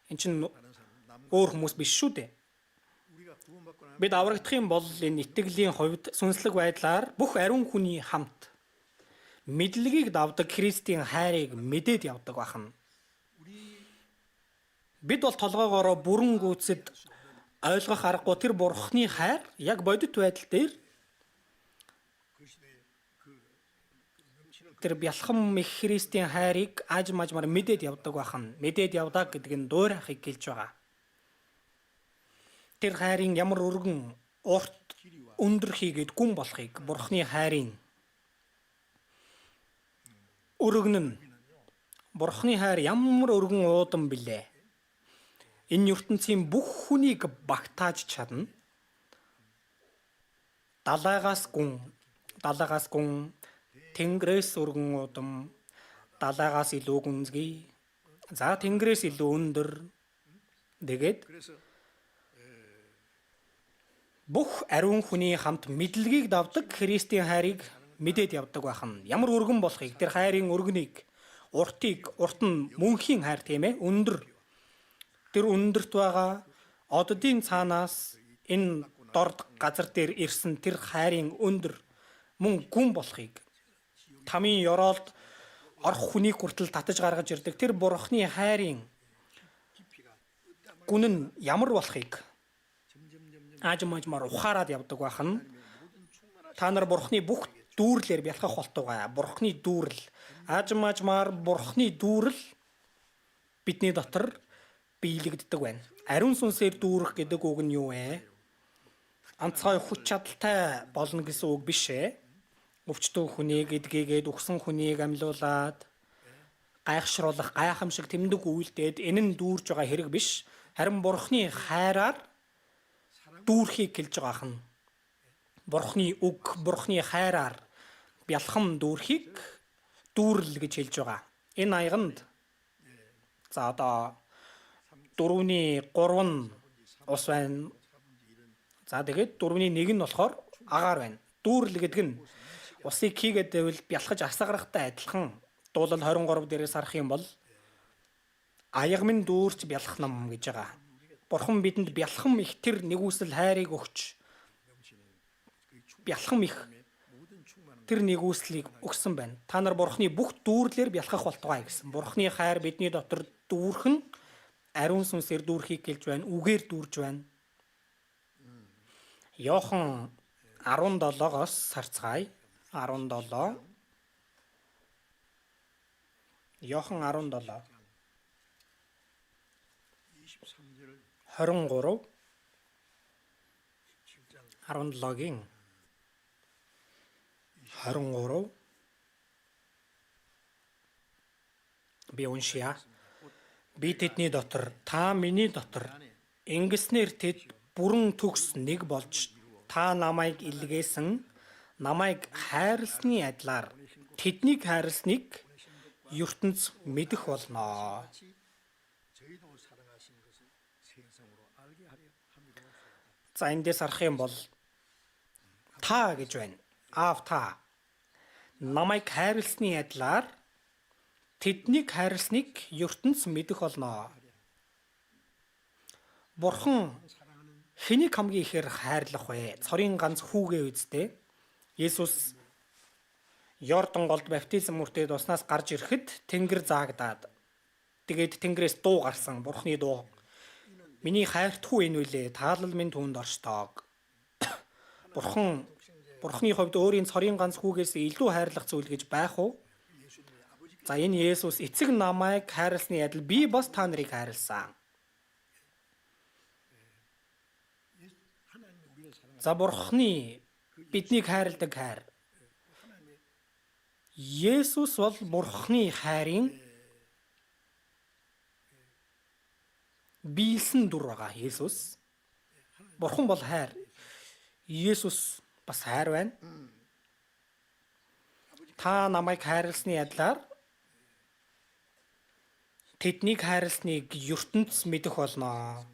Эн чинь өөр хүмүүс биш шүү дээ. Бид аврагдах юм бол энэ итгэлийн хувьд сүнслэг байдлаар бүх ариун хүний хамт мэдлэгийг давдаг Христийн хайрыг мэдээд явдаг бахна. Бид бол толгоогоороо бүрэн гүйцэд ойлгох аргагүй тэр Бурхны хайр яг бодит байдал дээр тэр бялхам их Христийн хайрыг ааж мажмар мэдээд явдаг бахна. Мэдээд явдаг гэдэг нь дуурайхыг хэлж байгаа. Тэр хайрын ямар өргөн урт өндөр хийгээд гүн болохыг Бурхны хайрын өргөн нь Бурхны хайр ямар өргөн уудам билээ. Энэ ертөнцийн бүх хүнийг багтааж чадна. Далайгаас гүн, далайгаас гүн, тэнгэрээс өргөн удам, далайгаас илүү гүнзгий. За тэнгэрээс илүү өндөр. Тэгээд бүх ариун хүний хамт мэдлэгийг давдаг Христийн хайрыг мэдээд явдаг байх нь ямар өргөн болохыг, тэр хайрын өргөнийг, уртыг, урт нь мөнхийн хайр, тийм ээ, өндөр. Тэр өндөрт байгаа оддын цаанаас энэ дорд газар дээр ирсэн тэр хайрын өндөр мөн гүн болохыг, тамийн ёроолд орох хүнийг хүртэл татаж гаргаж ирдэг тэр Бурхны хайрын гүн нь ямар болохыг аажим аажмаар ухаарад явдаг байх нь. Та нар Бурхны бүх дүүрлээр бялхах болтугай. Бурхны дүүрэл, аажим аажмаар Бурхны дүүрэл бидний дотор биелэгддэг байна. Ариун сүнсээр дүүрэх гэдэг үг нь юу вэ? Онцгой хүч чадалтай болно гэсэн үг биш ээ. Өвчтөн хүнийг эдгээгээд, үхсэн хүнийг амьлуулад гайхшруулах, гайхамшиг тэмдэг үйлдээд энэ нь дүүрж байгаа хэрэг биш. Харин Бурхны хайраар дүүрхийг хэлж байгаа хань. Бурхны үг, Бурхны хайраар бялхам дүүрхийг дүүрэл гэж хэлж байгаа. Энэ аяганд за одоо 4-ний 3 нь ус байна. За тэгээд 4-ний 1 нь болохоор агаар байна. Дүүрэл гэдэг нь усыг хийгээд байвал бялхаж асгарахтай адилхан. Дуулал 23 дээрээс харах юм бол аяг минь дүүрч бялхнам гэж байгаа. Бурхан бидэнд бялхам их тэр нигүүлсэл хайрыг өгч бялхам их тэр нигүүлслийг өгсөн байна. Та нар Бурханы бүх дүүрлээр бялхах болтугай гэсэн. Бурханы хайр бидний дотор дүүрэх нь ариун сүнсээр дүүрхийг хэлж байна, үгээр дүүрж байна. Иохан 17-оос сарцгаая. 17. Иохан 17. 23 17-гийн 23 би уншия. Би тэдний дотор, та миний дотор ингэснээр тэд бүрэн төгс нэг болж та намайг илгээсэн, намайг хайрласны адилаар тэднийг хайрласныг ертөнц мэдэх болно. За эндээс харах юм бол та гэж байна. Аав та намайг хайрласны адилаар тэднийг хайрласныг ертөнц мэдэх болно. Бурхан хэнийг хамгийн ихээр хайрлах вэ? Цорын ганц хүүгээ үсттэй. Есүс Йордан голд баптизм мөртөөд уснаас гарч ирэхэд тэнгэр заагдаад тэгээд тэнгэрээс дуу гарсан, Бурханы дуу. Миний хайрт хүү энэ үлээ, таалал минь түүнд орштоог. Бурхан Бурханы хувьд өөрийн цорын ганц хүүгээс илүү хайрлах зүйл гэж байх уу? За энэ Есүс эцэг намайг хайрласны адил би бас та нарыг хайрласан. За Бурханы биднийг хайрладаг хайр. Есүс бол Бурханы хайрын биелсэн дүр байгаа. Есүс. Бурхан бол хайр. Есүс бас хайр байна. Та намайг хайрласны адилаар тэднийг хайрласныг ертөнц мэдэх болно.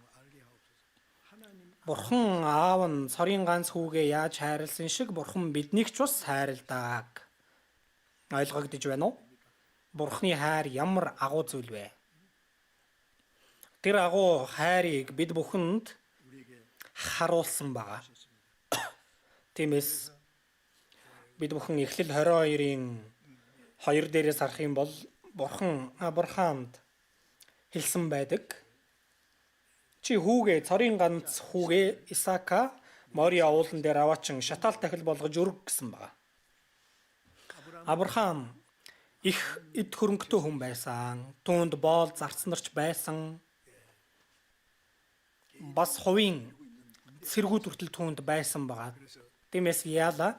Бурхан аав нь цорын ганц хүүгээ яаж хайрласан шиг Бурхан биднийг ч бас хайрладаг. Ойлгогдож байна уу? Бурханы хайр ямар агуу зүйл вэ? Тэр агуу хайрыг бид бүхэнд харуулсан байгаа. Тиймээс бид бүхэн Эхлэл 22-ын 2 дээрээс харах юм бол Бурхан Авраамд хэлсэн байдаг. Чи хүүгээ, цорын ганц хүүгээ Исаака Мориа уулан дээр аваачин шатаал тахил болгож өрг гэсэн байгаа. Авраам их эд хөрөнгөтэй хүн байсан. Түүнд боол зарц нарч байсан. Бас хувийн цэргүүд хүртэл түүнд байсан байгаа. Тиймээс яалаа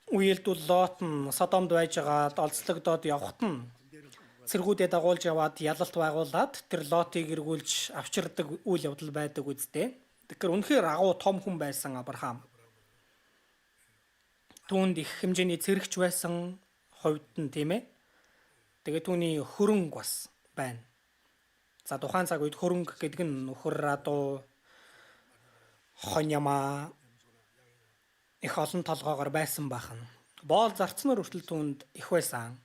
үеэлдүүл Лот нь Содомд байжгаад олзлогдоод явхад нь цэргүүдээ дагуулж яваад ялалт байгуулад тэр Лотыг эргүүлж авчирдаг үйл явдал байдаг үсттэй. Тэгэхээр үнэхээр агуу том хүн байсан Авраам. Түүнд их хэмжээний цэрэгч байсан хувьд нь, тийм ээ. Тэгээ түүний хөрөнгө бас байна. За, тухайн цаг үед хөрөнгө гэдэг нь нөхөр радуу, хонь ямаа их олон толгоогоор байсан байх нь. Боол зарцнаар хүртэл түүнд их байсан.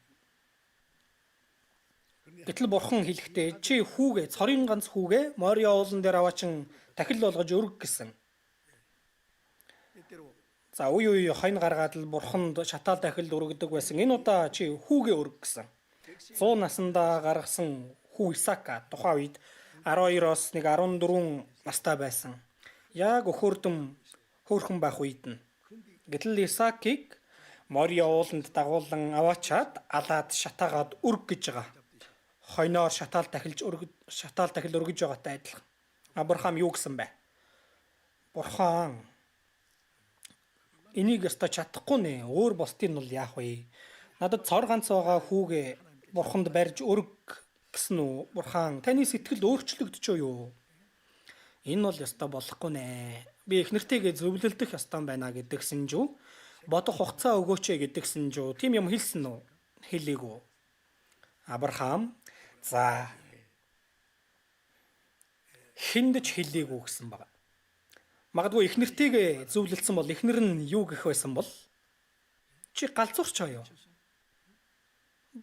Гэтэл Бурхан хэлэхдээ чи хүүгээ, цорын ганц хүүгээ Мориа уулан дээр аваачин тахил болгож өрг гэсэн. За, үе үе хонь гаргаад л Бурханд шатаал тахилд өргөдөг байсан. Энэ удаа чи хүүгээ өрг гэсэн. 100 насандаа гаргасан хүү Исаака тухайн үед 12-оос нэг 14 настай байсан. Яг өхөрдөм хөөрхөн байх үед нь. Гэтэл Исаакийг Мориа ууланд дагуулan аваачаад алаад шатаагаад өрг гэж байгаа. Хойноор шатаал тахилж өрг, шатаал тахил өргөж байгаатай адилхан. Авраам юу гэсэн бэ? Бурхан, энийг ёстой чадахгүй нэ. Өөр бусдын нь бол яах вэ? Надад цор ганц байгаа хүүгээ Бурханд барьж өрг гэсэн үү? Бурхан, таны сэтгэл өөрчлөгдөж юу? Энэ бол ёстой болохгүй нэ. Би их нэртэйгээ зөвлөлдөх ёстой байна гэдэгсэн жүү. Бодох хугацаа өгөөч гэдэгсэн жүү. Тийм юм хэлсэн үү? Хэлээгүй. Авраам за хүнд ч хэлээгүй гэсэн баг. Магадгүй их нэртэйгээ зөвлөлдсөн бол эхнэр нь юу гэх байсан бол? Чи галзуурч юу?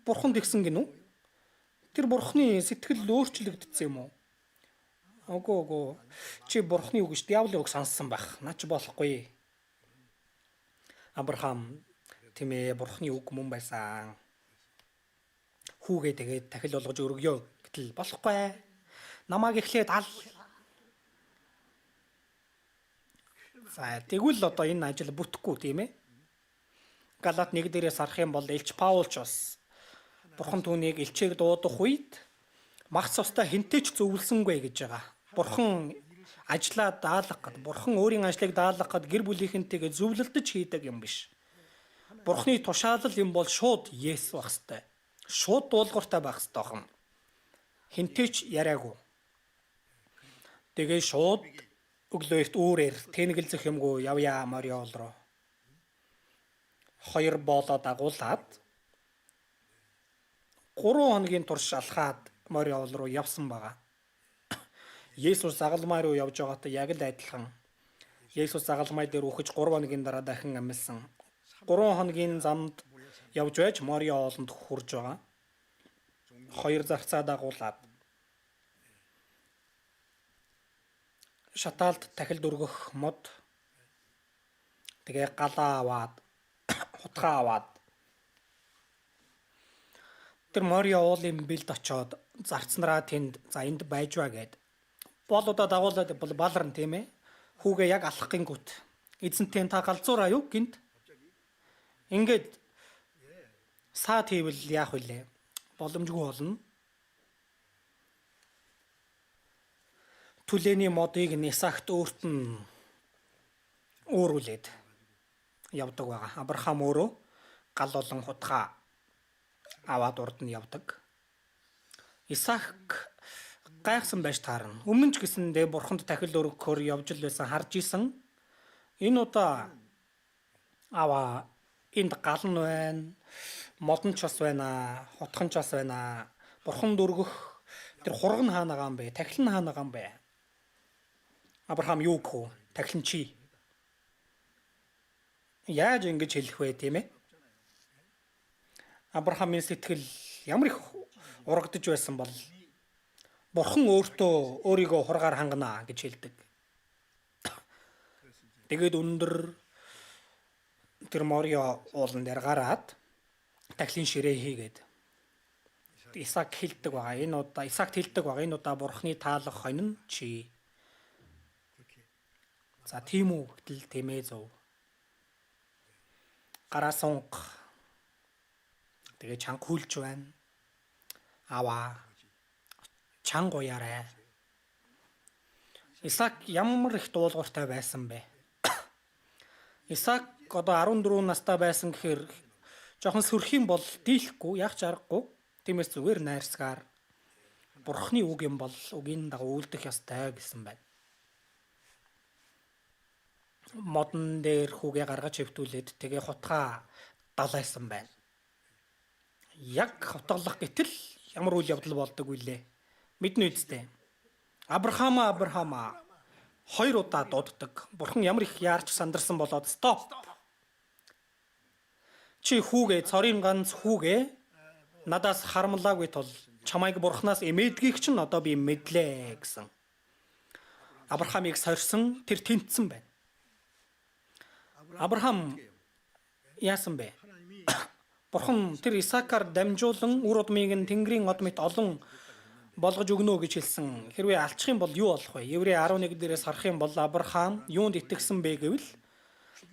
Бурханд тэгсэн гинүү? Тэр Бурханы сэтгэл өөрчлөгдсөн юм уу? Үгүй, үгүй. Чи Бурханы үг ш, диаволын үг сонссон байх. Наа чи болохгүй. Авраам, тийм ээ, Бурханы үг мөн байсан. Хүүгээ тэгээд тахил болгож өргөё гэтэл болохгүй. Намайг эхлээд ал. За, тэгвэл одоо энэ ажил бүтэхгүй, тийм ээ. Галат 1 дээрээс харах юм бол элч Паул ч бас Бурхан түүнийг элчээг дуудах үед мах цустай хинтэй ч зөвлөсөнгүй гэж байгаа. Бурхан ажлаа даалгах гэд, Бурхан өөрийн ажлыг даалгах гэд гэр бүлийнхэнтэйгээ зөвлөлдөж хийдэг юм биш. Бурханы тушаалал юм бол шууд yes байх хэвээр. Шууд дуулууртай байх хэвээр охин. Хинтэй ч яриаггүй. Тэгээ шууд өглөө эрт үүрээр тэнэгэлзэх юмгүй явъя Мориол руу. Хоёр боолоо дагуулад 3 хоногийн турш алхаад Мориол руу явсан байгаа. Есүс загалмай руу явж байгаатай яг л адилхан. Есүс загалмай дээр үхэж 3 хоногийн дараа дахин амьсан. 3 хоногийн замд явж байж Мориа ууланд хүрж байгаа. Хоёр зарцаа дагуулад шатаалд тахилд өргөх мод, тэгээ галаа аваад, хутгаа аваад тэр Мориа уулын бэлд очоод зарцнараа тэнд за энд байж ба гэд боолуудаа дагуулад бол баларн, тийм ээ. Хүүгээ яг алах гингүүт эзэнтэй та галзуураа юу гинт ингээд саад хийвэл яах вүлээ? Боломжгүй болно. Түлээний модыг Нисагт өөрт нь өөрүүлээд явдаг байгаа. Авраам өөрөө гал болон хутгаа аваад урд нь явдаг. Исаак гайхсан байж таарна. Өмнө ч гэсэндээ Бурханд тахил өргөхөөр явж л байсан, харж исэн. Энэ удаа аваа энд гал нь байна, мод нь ч бас байна, хутхан ч бас байна. Бурханд өргөх тэр хург нь хаана байгаа юм бэ? Тахил нь хаана байгаа юм бэ? Авраам юу гэх вэ? Тахил нь чи. Яаж ингэж хэлэх вэ, тийм ээ? Авраамийн сэтгэл ямар их урагдж байсан бол. Бурхан өөртөө өөрийгөө хургаар хангана гэж хэлдэг. Тэгээд өндөр тэр Морио уулан дээр гараад тахилын ширээ хийгээд Исаак хэлдэг байгаа. Энэ удаа Исаакт хэлдэг байгаа. Энэ удаа Бурханы таалах хонь нь чи. За тийм үү гэтэл тэмээ зөв. Гараа сунг. Тэгээ чанга хүлж байна. Аваа. Чанга уярай. Исаак ямар их дуулууртай байсан бэ? Исаак одоо 14 настай байсан гэхээр жоохон сөрхийн бол дийлэхгүй, яг ч аргагүй. Тиймээс зүгээр найрсгаар Бурхны үг юм бол үгийн дагуу үйлдэх ёстой гэсэн байна. Модон дээр хүүгээ гаргаж хэвтүүлээд тэгээ хутгаа далайсан байна. Яг хутгалах гэтэл ямар үйл явдал болдог вүлээ? Мэднэ үсттэй. Авраамаа Авраамаа хоёр удаа дууддаг. Бурхан ямар их яарч сандарсан болоод стоп. Чи хүүгээ цорын ганц хүүгээ надаас харамлаагүй тул чамайг бурхнаас эмээдгийг чинь одоо би мэдлээ гэсэн. Авраамыг сорьсон тэр тэнцсэн байна. Авраам яасан бэ? Бурхан тэр Исаакаар дамжуулан үр удмыг нь Тэнгэрийн од мэт олон болгож өгнө гэж хэлсэн. Хэрвээ алчих юм бол юу болох вэ? Еврей 11 дээрээс харах юм бол Авраам юунд итгэсэн бэ гэвэл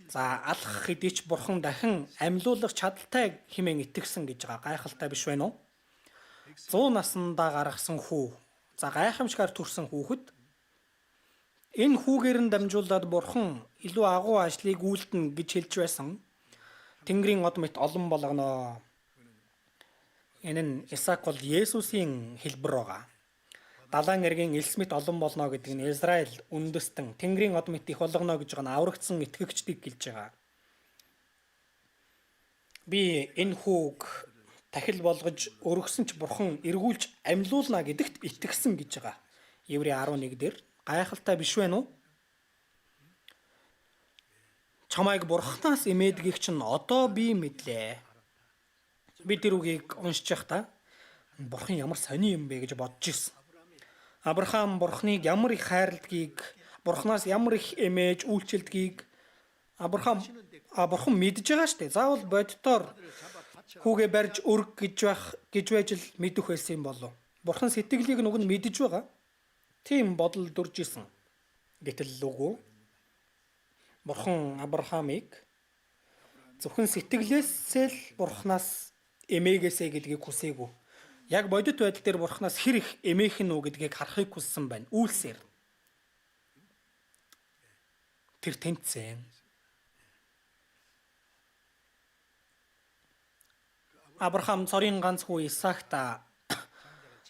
за алах хэдий ч бурхан дахин амьлуулах чадaltaй хэмээн итгэсэн гэж байгаа. Гайхалтай биш байна уу? 100 наснда гаргасан хүү. За гайхамшигар төрсэн хүүхэд энэ хүүгээр нь дамжуулаад бурхан илүү агуу ажлыг үйлдэнэ гэж хэлж байсан. Тэнгэрийн од мэт олон болгоно. Энэ нь Исаак бол Есүсийн хэлбэр байгаа. Далайн эргийн элс мэт олон болно гэдэг нь Израиль үндэстэн Тэнгэрийн од мэт их болгоно гэж байгаа нь аврагдсан итгэгчдийг гэлж байгаа. Би энэ хүүг тахил болгож өргөсөн ч бурхан эргүүлж амьлуулна гэдэгт итгэсэн гэж байгаа. Еврей 11 дээр гайхалтай биш вэ нү? Чамайг бурхнаас эмээдгийг чинь одоо би мэдлээ. Би тэр үгийг уншиж байхдаа бурхан ямар сони юм бэ гэж бодож ирсэн. Авраам бурхныг ямар их хайрладгийг, бурхнаас ямар их эмээж үйлчилдгийг Авраам бурхан мэдж байгаа шүү дээ. Заавал боддоор хүүгээ барьж өрг гэж байх гэж байж л мэдэх байсан юм болов. Бурхан сэтгэлийг нүг нь мэдж байгаа. Тийм бодол дүрж исэн. Гэтэл үгүй. Бурхан Авраамыг зөвхөн сэтгэлээсээ л бурхнаас эмээгээсэй гэдгийг хүсээгүй. Яг бодит байдал дээр бурхнаас хэр их эмээх нь үү гэдгийг харахыг хүссэн байна. Үйлсээр. Тэр тэнцэн. Авраам цорын ганц хүү Исаакта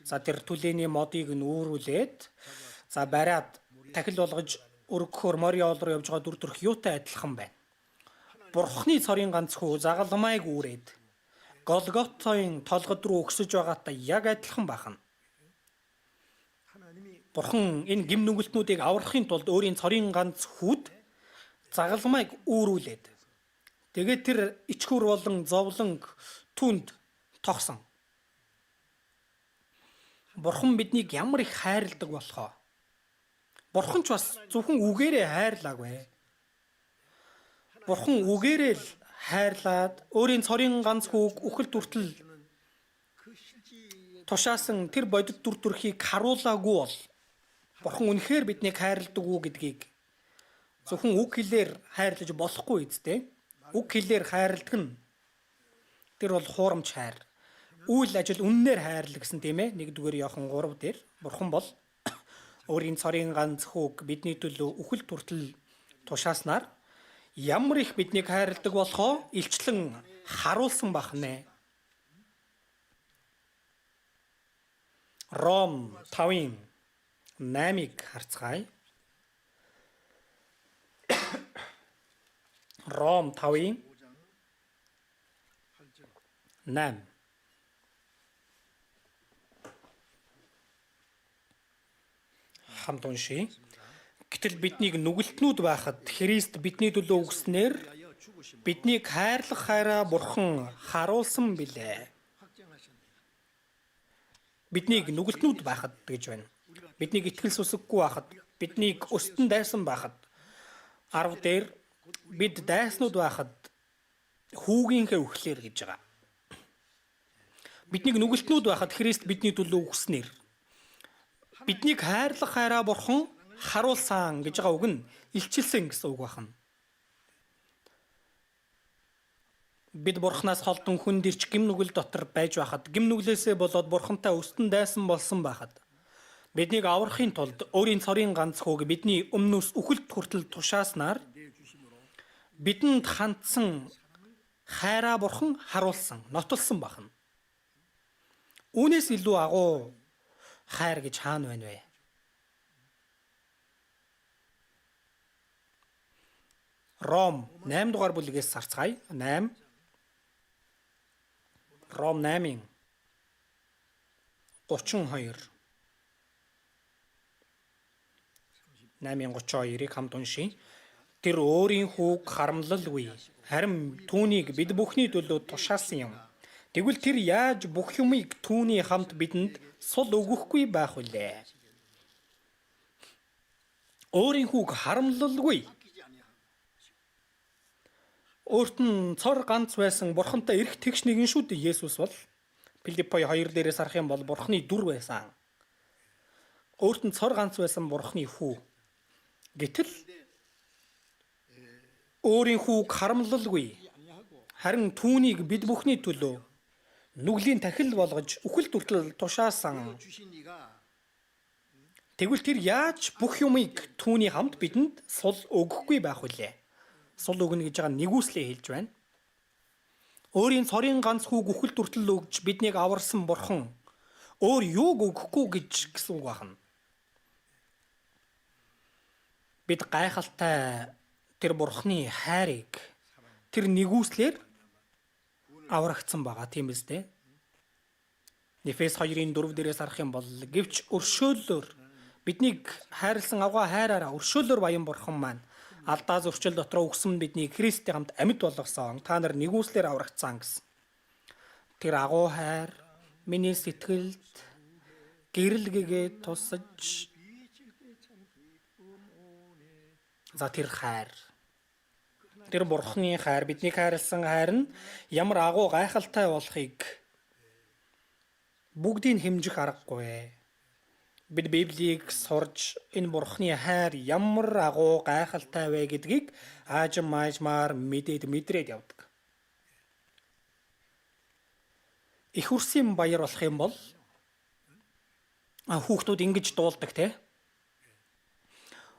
за тэр түлээний модыг нь үүрүүлээд за бариад тахил болгож өргөхөөр Мориол руу явж байгаа дүр төрх юутай адилхан байна. Бурхны цорын ганц хүү загалмайг үүрээд Голготын толгод руу өксөж байгаатай яг адилхан бахна. Бурхан энэ гим нүгэлтнүүдийг аврахын тулд өөрийн цорын ганц хүүд загалмайг үүрүүлээд тэгээд тэр ичхүр болон зовлон түнд тогсон. Бурхан биднийг ямар их хайрладаг болохоо. Бурхан ч бас зөвхөн үгээрээ хайрлаагүй. Бурхан үгээрээ л хайрлаад өөрийн цорын ганц хүүг үхэлд хүртэл тушаасан тэр бодит дүр төрхийг харуулаагүй бол Бурхан үнэхээр биднийг хайрладаг уу гэдгийг зөвхөн үг хэлээр хайрлаж болохгүй үсттэй. Үг хэлээр хайрладаг нь тэр бол хуурамч хайр. Үйл ажил үннээр хайрлаг гэсэн тийм ээ. 1-р Иохан 3 дээр Бурхан бол өөрийн цорын ганц хүүг бидний төлөө үхэлд хүртэл тушааснаар ямар их биднийг хайрладаг болохоо илчлэн харуулсан бахнэ. Ром 5-ын 8-ыг харцгаая. Ром 5-ын 8. Хамт уншийе. Гэтэл биднийг нүгэлтнүүд байхад Христ бидний төлөө үгснээр биднийг хайрлах хайраа Бурхан харуулсан билээ. Биднийг нүгэлтнүүд байхад гэж байна. Биднийг итгэл сүсэггүй байхад, биднийг өстөн дайсан байхад 10 дээр бид дайснууд байхад хүүгийнхээ үхлээр гэж байгаа. Биднийг нүгэлтнүүд байхад Христ бидний төлөө үхснээр биднийг хайрлах хайраа Бурхан харуулсан гэж байгаа үг нь илчилсэн гэсэн үг байна. Бид Бурханаас холдон хүнд ирч гэм нүгэл дотор байж байхад гэм нүглээсээ болоод Бурхантай өстөн дайсан болсон байхад биднийг аврахын тулд өөрийн цорын ганц хүүг бидний өмнөөс үхэлд хүртэл тушааснаар бидэнд хандсан хайраа Бурхан харуулсан, нотолсон бахна. Үүнээс илүү агуу хайр гэж хаана байна вэ? Ром 8 дугаар бүлгээс сарцгаая. 8 Ром 8-ын 32 8-ын 32-ыг хамт уншийе. Тэр өөрийн хүүг харамлалгүй харин түүнийг бид бүхний төлөө тушаасан юм. Тэгвэл тэр яаж бүх юмыг түүний хамт бидэнд сул өгөхгүй байх вүлээ? Өөрийн хүүг харамлалгүй. Өөрт нь цор ганц байсан Бурхантай эрх тэгш нэгэн шүү дээ Есүс бол Филиппой 2 дээрээс харах юм бол Бурханы дүр байсан. Өөрт нь цор ганц байсан Бурханы хүү. Гэтэл өөрийн хүүг харамлалгүй харин түүнийг бид бүхний төлөө нүглийн тахил болгож үхэл хүртэл тушаасан. Тэгвэл тэр яаж бүх юмыг түүний хамт бидэнд сул өгөхгүй байх вүлээ? Сул өгнө гэж байгаа нэгүслээ хэлж байна. Өөрийн цорын ганц хүүг үхэл хүртэл өгж биднийг аварсан Бурхан өөр юуг өгөхгүй гэж гэсэн үг байна. Бид гайхалтай тэр Бурханы хайрыг тэр нэгүслэр аврагдсан байгаа, тийм биз дээ. Эфес 2-ын 4 дээрээс харах юм бол гэвч өршөөллөөр биднийг хайрлсан авгаа хайраараа өршөөллөөр баян Бурхан маань алдаа зөрчил дотроо өгсөн биднийг Христтэй хамт амьд болгосон. Та нар нэгүслэр аврагдсан гэсэн. Тэр агуу хайр миний сэтгэлд гэрэл гэгээ тусаж за тэр хайр тэр Бурханы хайр биднийг хайрлсан хайр нь ямар агуу гайхалтай болохыг бүгдийг хэмжих аргагүй. Бид Библийг сурж энэ Бурханы хайр ямар агуу гайхалтай вэ гэдгийг аажим маажмаар мэдээд мэдрээд явдаг. Их үрсийн баяр болох юм бол хүүхдүүд ингэж дуулдаг те.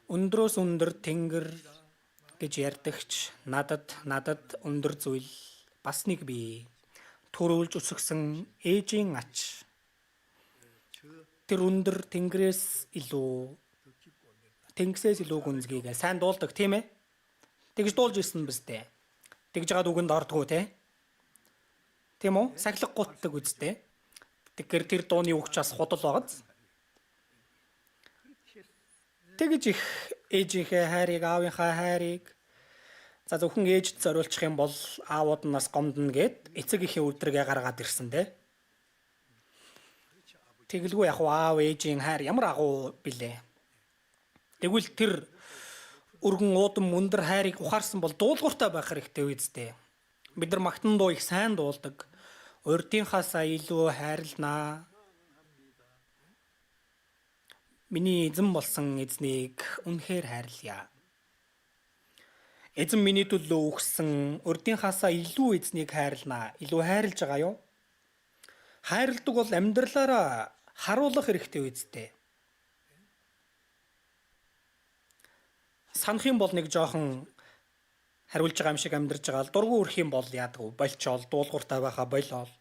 Өндрөөс өндөр тэнгэр гэж ярьдагч надад өндөр зүйл бас нэг бий. Төрүүлж өсгсөн ээжийн ач. Тэр өндөр тэнгэрээс илүү тэнгисээс илүү гүнзгийгээ сайн дуулдаг тийм ээ. Тэгж дуулж ирсэн биз дээ. Тэгж жагаад үгэнд ордгоо те. Тийм үү? Сахилга гутдаг үсттэй. Тэгэхээр тэр дууны үг ч бас худал байгааз. Тэгж их ээжийнхээ хайрыг, аавынхаа хайрыг за зөвхөн ээжд зориулчих юм бол аавууд нь бас гомдно гэд эцэг эхийн өдрөгээ гаргаад ирсэн те. Тэгэлгүй яг аав ээжийн хайр ямар агуу билээ. Тэгвэл тэр өргөн уудам өндөр хайрыг ухаарсан бол дуулууртай байх хэрэгтэй үсттэй. Бид нар магтан дуу их сайн дуулдаг. Урдынхаасаа илүү хайрлнаа. Миний эзэн болсон эзнийг үнэхээр хайрлая. Эзэн миний төлөө үхсэн урдынхаасаа илүү эзнийг хайрлнаа. Илүү хайрлж байгаа юу? Хайрладаг бол амьдралаараа харуулах хэрэгтэй үсттэй. Санах юм бол нэг жоохон хариулж байгаа юм шиг амьдарч байгаа л дургу өрх юм бол яадаг вэ? Болчоол дуулууртай байхаа болоол.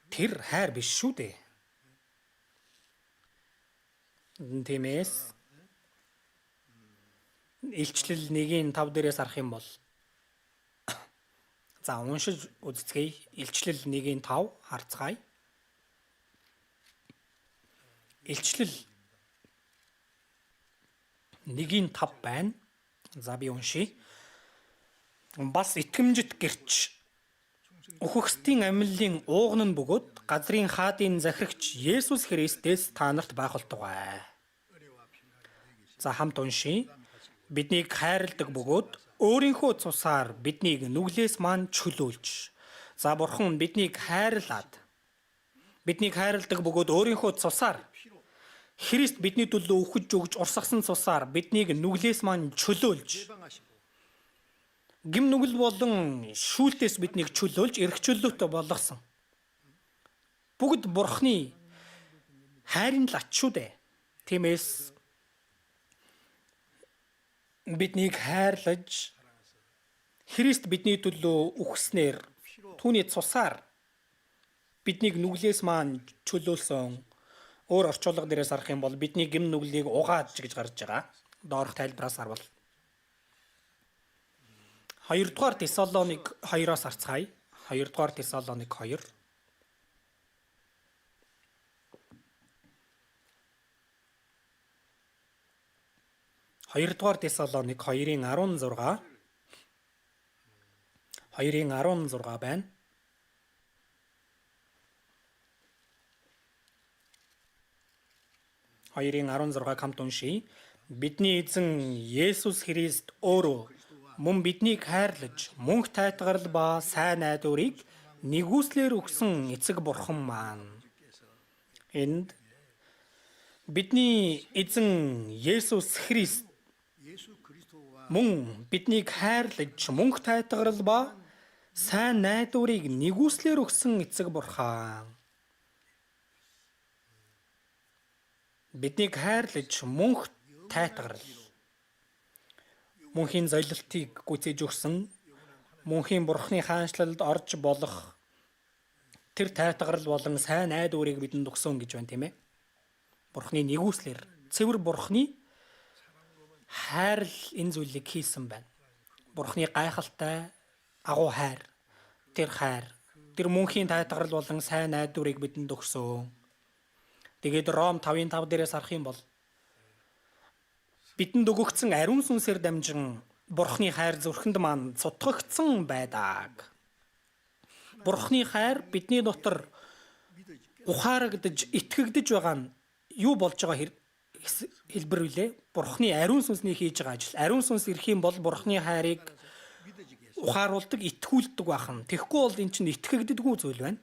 Тэр хайр биш шүү дээ. Тиймээс Илчлэл 1-ийн 5 дээрээс харах юм бол за уншиж үзцгээе. Илчлэл 1-ийн 5 харцгаая. Илчлэл 1-ийн 5 байна. За би уншийе. Бас итгэмжит гэрч Үхэгсдийн амьллын ууган нь бөгөөд газрын хаадын захирагч Есүс Христээс та нарт байх болтугай. За хамт уншийе. Биднийг хайрладаг бөгөөд өөрийнхөө цусаар биднийг нүглээс маань чөлөөлж. За Бурхан биднийг хайрлаад биднийг хайрладаг бөгөөд өөрийнхөө цусаар Христ бидний төлөө үхэж өгж урсгасан цусаар биднийг нүглээс маань чөлөөлж гэм нүгэл болон шүүлтээс биднийг чөлөөлж эрх чөлөөтэй болгосон. Бүгд Бурханы хайрын л ач шүү дээ. Тиймээс биднийг хайрлаж Христ бидний төлөө үхснээр түүний цусаар биднийг нүглээс маань чөлөөлсөн. Өөр орчуулга дээрээс харах юм бол бидний гэм нүглийг угааж гэж гарч байгаа. Доорх тайлбараас харвал 2 дугаар Тесалоник 2-оос харцгаая. 2 дугаар Тесалоник 2. 2 дугаар Тесалоник 2-ын 16 2-ын 16 байна. 2-ын 16-г хамт уншийе. Бидний эзэн Есүс Христ өөрөө мөн биднийг хайрлаж, мөнх тайтгарал ба сайн найдварыг нигүүлслээр өгсөн эцэг бурхан маань. Энд бидний эзэн Есүс Христ мөн биднийг хайрлаж, мөнх тайтгарал ба сайн найдварыг нигүүлслээр өгсөн эцэг бурхан. Биднийг хайрлаж, мөнх тайтгарал мөнхийн золилтыг гүйцээж өгсөн мөнхийн бурхны хаанчлалд орж болох тэр тайтгарал болон сайн найдварыг бидэнд өгсөн гэж байна, тийм ээ. Бурхны нигүүлслээр цэвэр бурхны хайр л энэ зүйлийг хийсэн байна. Бурхны гайхалтай агуу хайр, тэр хайр, тэр мөнхийн тайтгарал болон сайн найдварыг бидэнд өгсөн. Тэгээд Ром 5-ын 5 дээрээс харах юм бол бидэнд өгөгдсөн ариун сүнсээр дамжин Бурхны хайр зүрхэнд маань цутгагдсан байдаг. Бурхны хайр бидний дотор ухаарагдаж, итгэгдэж байгаа нь юу болж байгаа хэлбэр билээ? Бурхны ариун сүнсний хийж байгаа ажил. Ариун сүнс ирэх юм бол Бурхны хайрыг ухааруулдаг, итгүүлдэг байх нь. Тэгэхгүй бол энэ чинь итгэгддэггүй зүйл байна.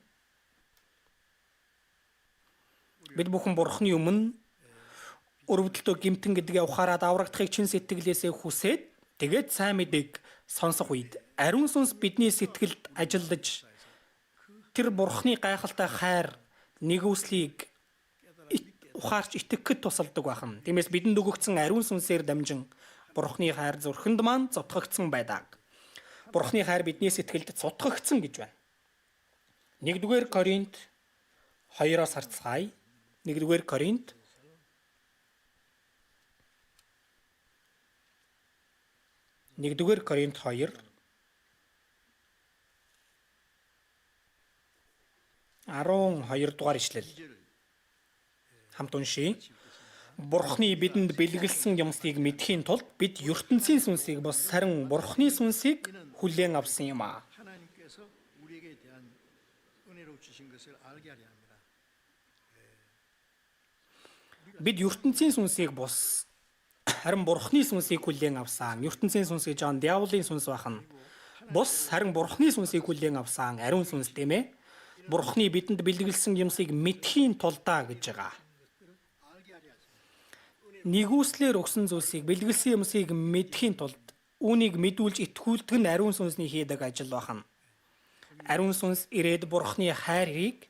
Бид бүхэн Бурхны өмнө өрөвдөлтөө гэмтэн гэдгээ ухаарад аврагдахыг чин сэтгэлээсээ хүсээд тэгээд сайн мэдээг сонсох үед ариун сүнс бидний сэтгэлд ажиллаж тэр Бурхны гайхалтай хайр нигүүлслийг ухаарч итгэхэд тусалдаг байх нь. Тиймээс бидэнд өгөгдсөн ариун сүнсээр дамжин Бурхны хайр зүрхэнд маань цутгагдсан байдаг. Бурхны хайр бидний сэтгэлд цутгагдсан гэж байна. 1-р Коринт 2-оос харцгаая. 1-р Коринт 1-р Коринт 2 12 дугаар ишлэл. Хамт уншийе. Бурхны бидэнд бэлгэлсэн юмсыг мэдэхийн тулд бид ертөнцийн сүнсийг бус харин Бурхны сүнсийг хүлээн авсан юм аа. 하나님께서 우리에게 대한 은혜로 주신 것을 알게 하려 합니다. Бид ертөнцийн сүнсийг бус харин Бурхны сүнсийг хүлээн авсан. Ертөнцийн сүнс гэж байгаа нь диаволын сүнс байх нь. Бус харин Бурхны сүнсийг хүлээн авсан ариун сүнс, тийм ээ. Бурхны бидэнд бэлгэлсэн юмсыг мэдэхийн тулдаа гэж байгаа. 알게 하려 하십니다. Нигүүлслээр өгсөн зүйлсийг бэлгэлсэн юмсыг мэдэхийн тулд үүнийг мэдүүлж итгүүлдэг нь ариун сүнсний хийдэг ажил байх нь. Ариун сүнс ирээд Бурхны хайрыг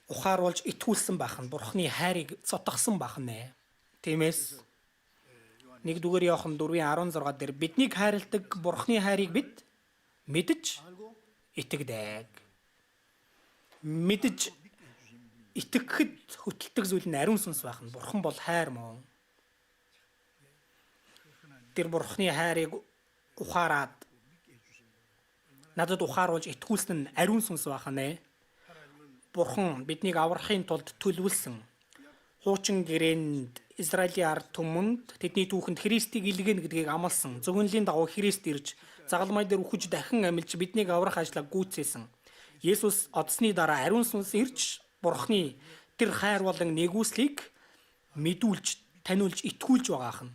ухааруулж итгүүлсэн байх нь. Бурхны хайрыг цутгасан байх нэ. Тиймээс 1-р Иохан 4-ын 16 дээр биднийг хайрладаг Бурхны хайрыг бид мэдэж 알고 итгэдэг. Мэдэж итгэхэд хөтэлдэг зүйл нь ариун сүнс байх нь. Бурхан бол хайр мөн. Тэр Бурхны хайрыг ухаарад надад ухааруулж итгүүлсэн нь ариун сүнс байх нэ. Бурхан биднийг аврахын тулд төлөвлөсөн хуучин гэрээнд Израилийн ард түмэнд тэдний түүхэнд Христийг илгээнэ гэдгийг амласан. Зөвгөнлийн дагуу Христ ирж загалмай дээр үхэж дахин амилж биднийг аврах ажлаа гүйцээсэн. Есүс одсны дараа ариун сүнс ирж Бурхны тэр хайр болон нэгүслийг мэдүүлж, таниулж, итгүүлж байгаах нь.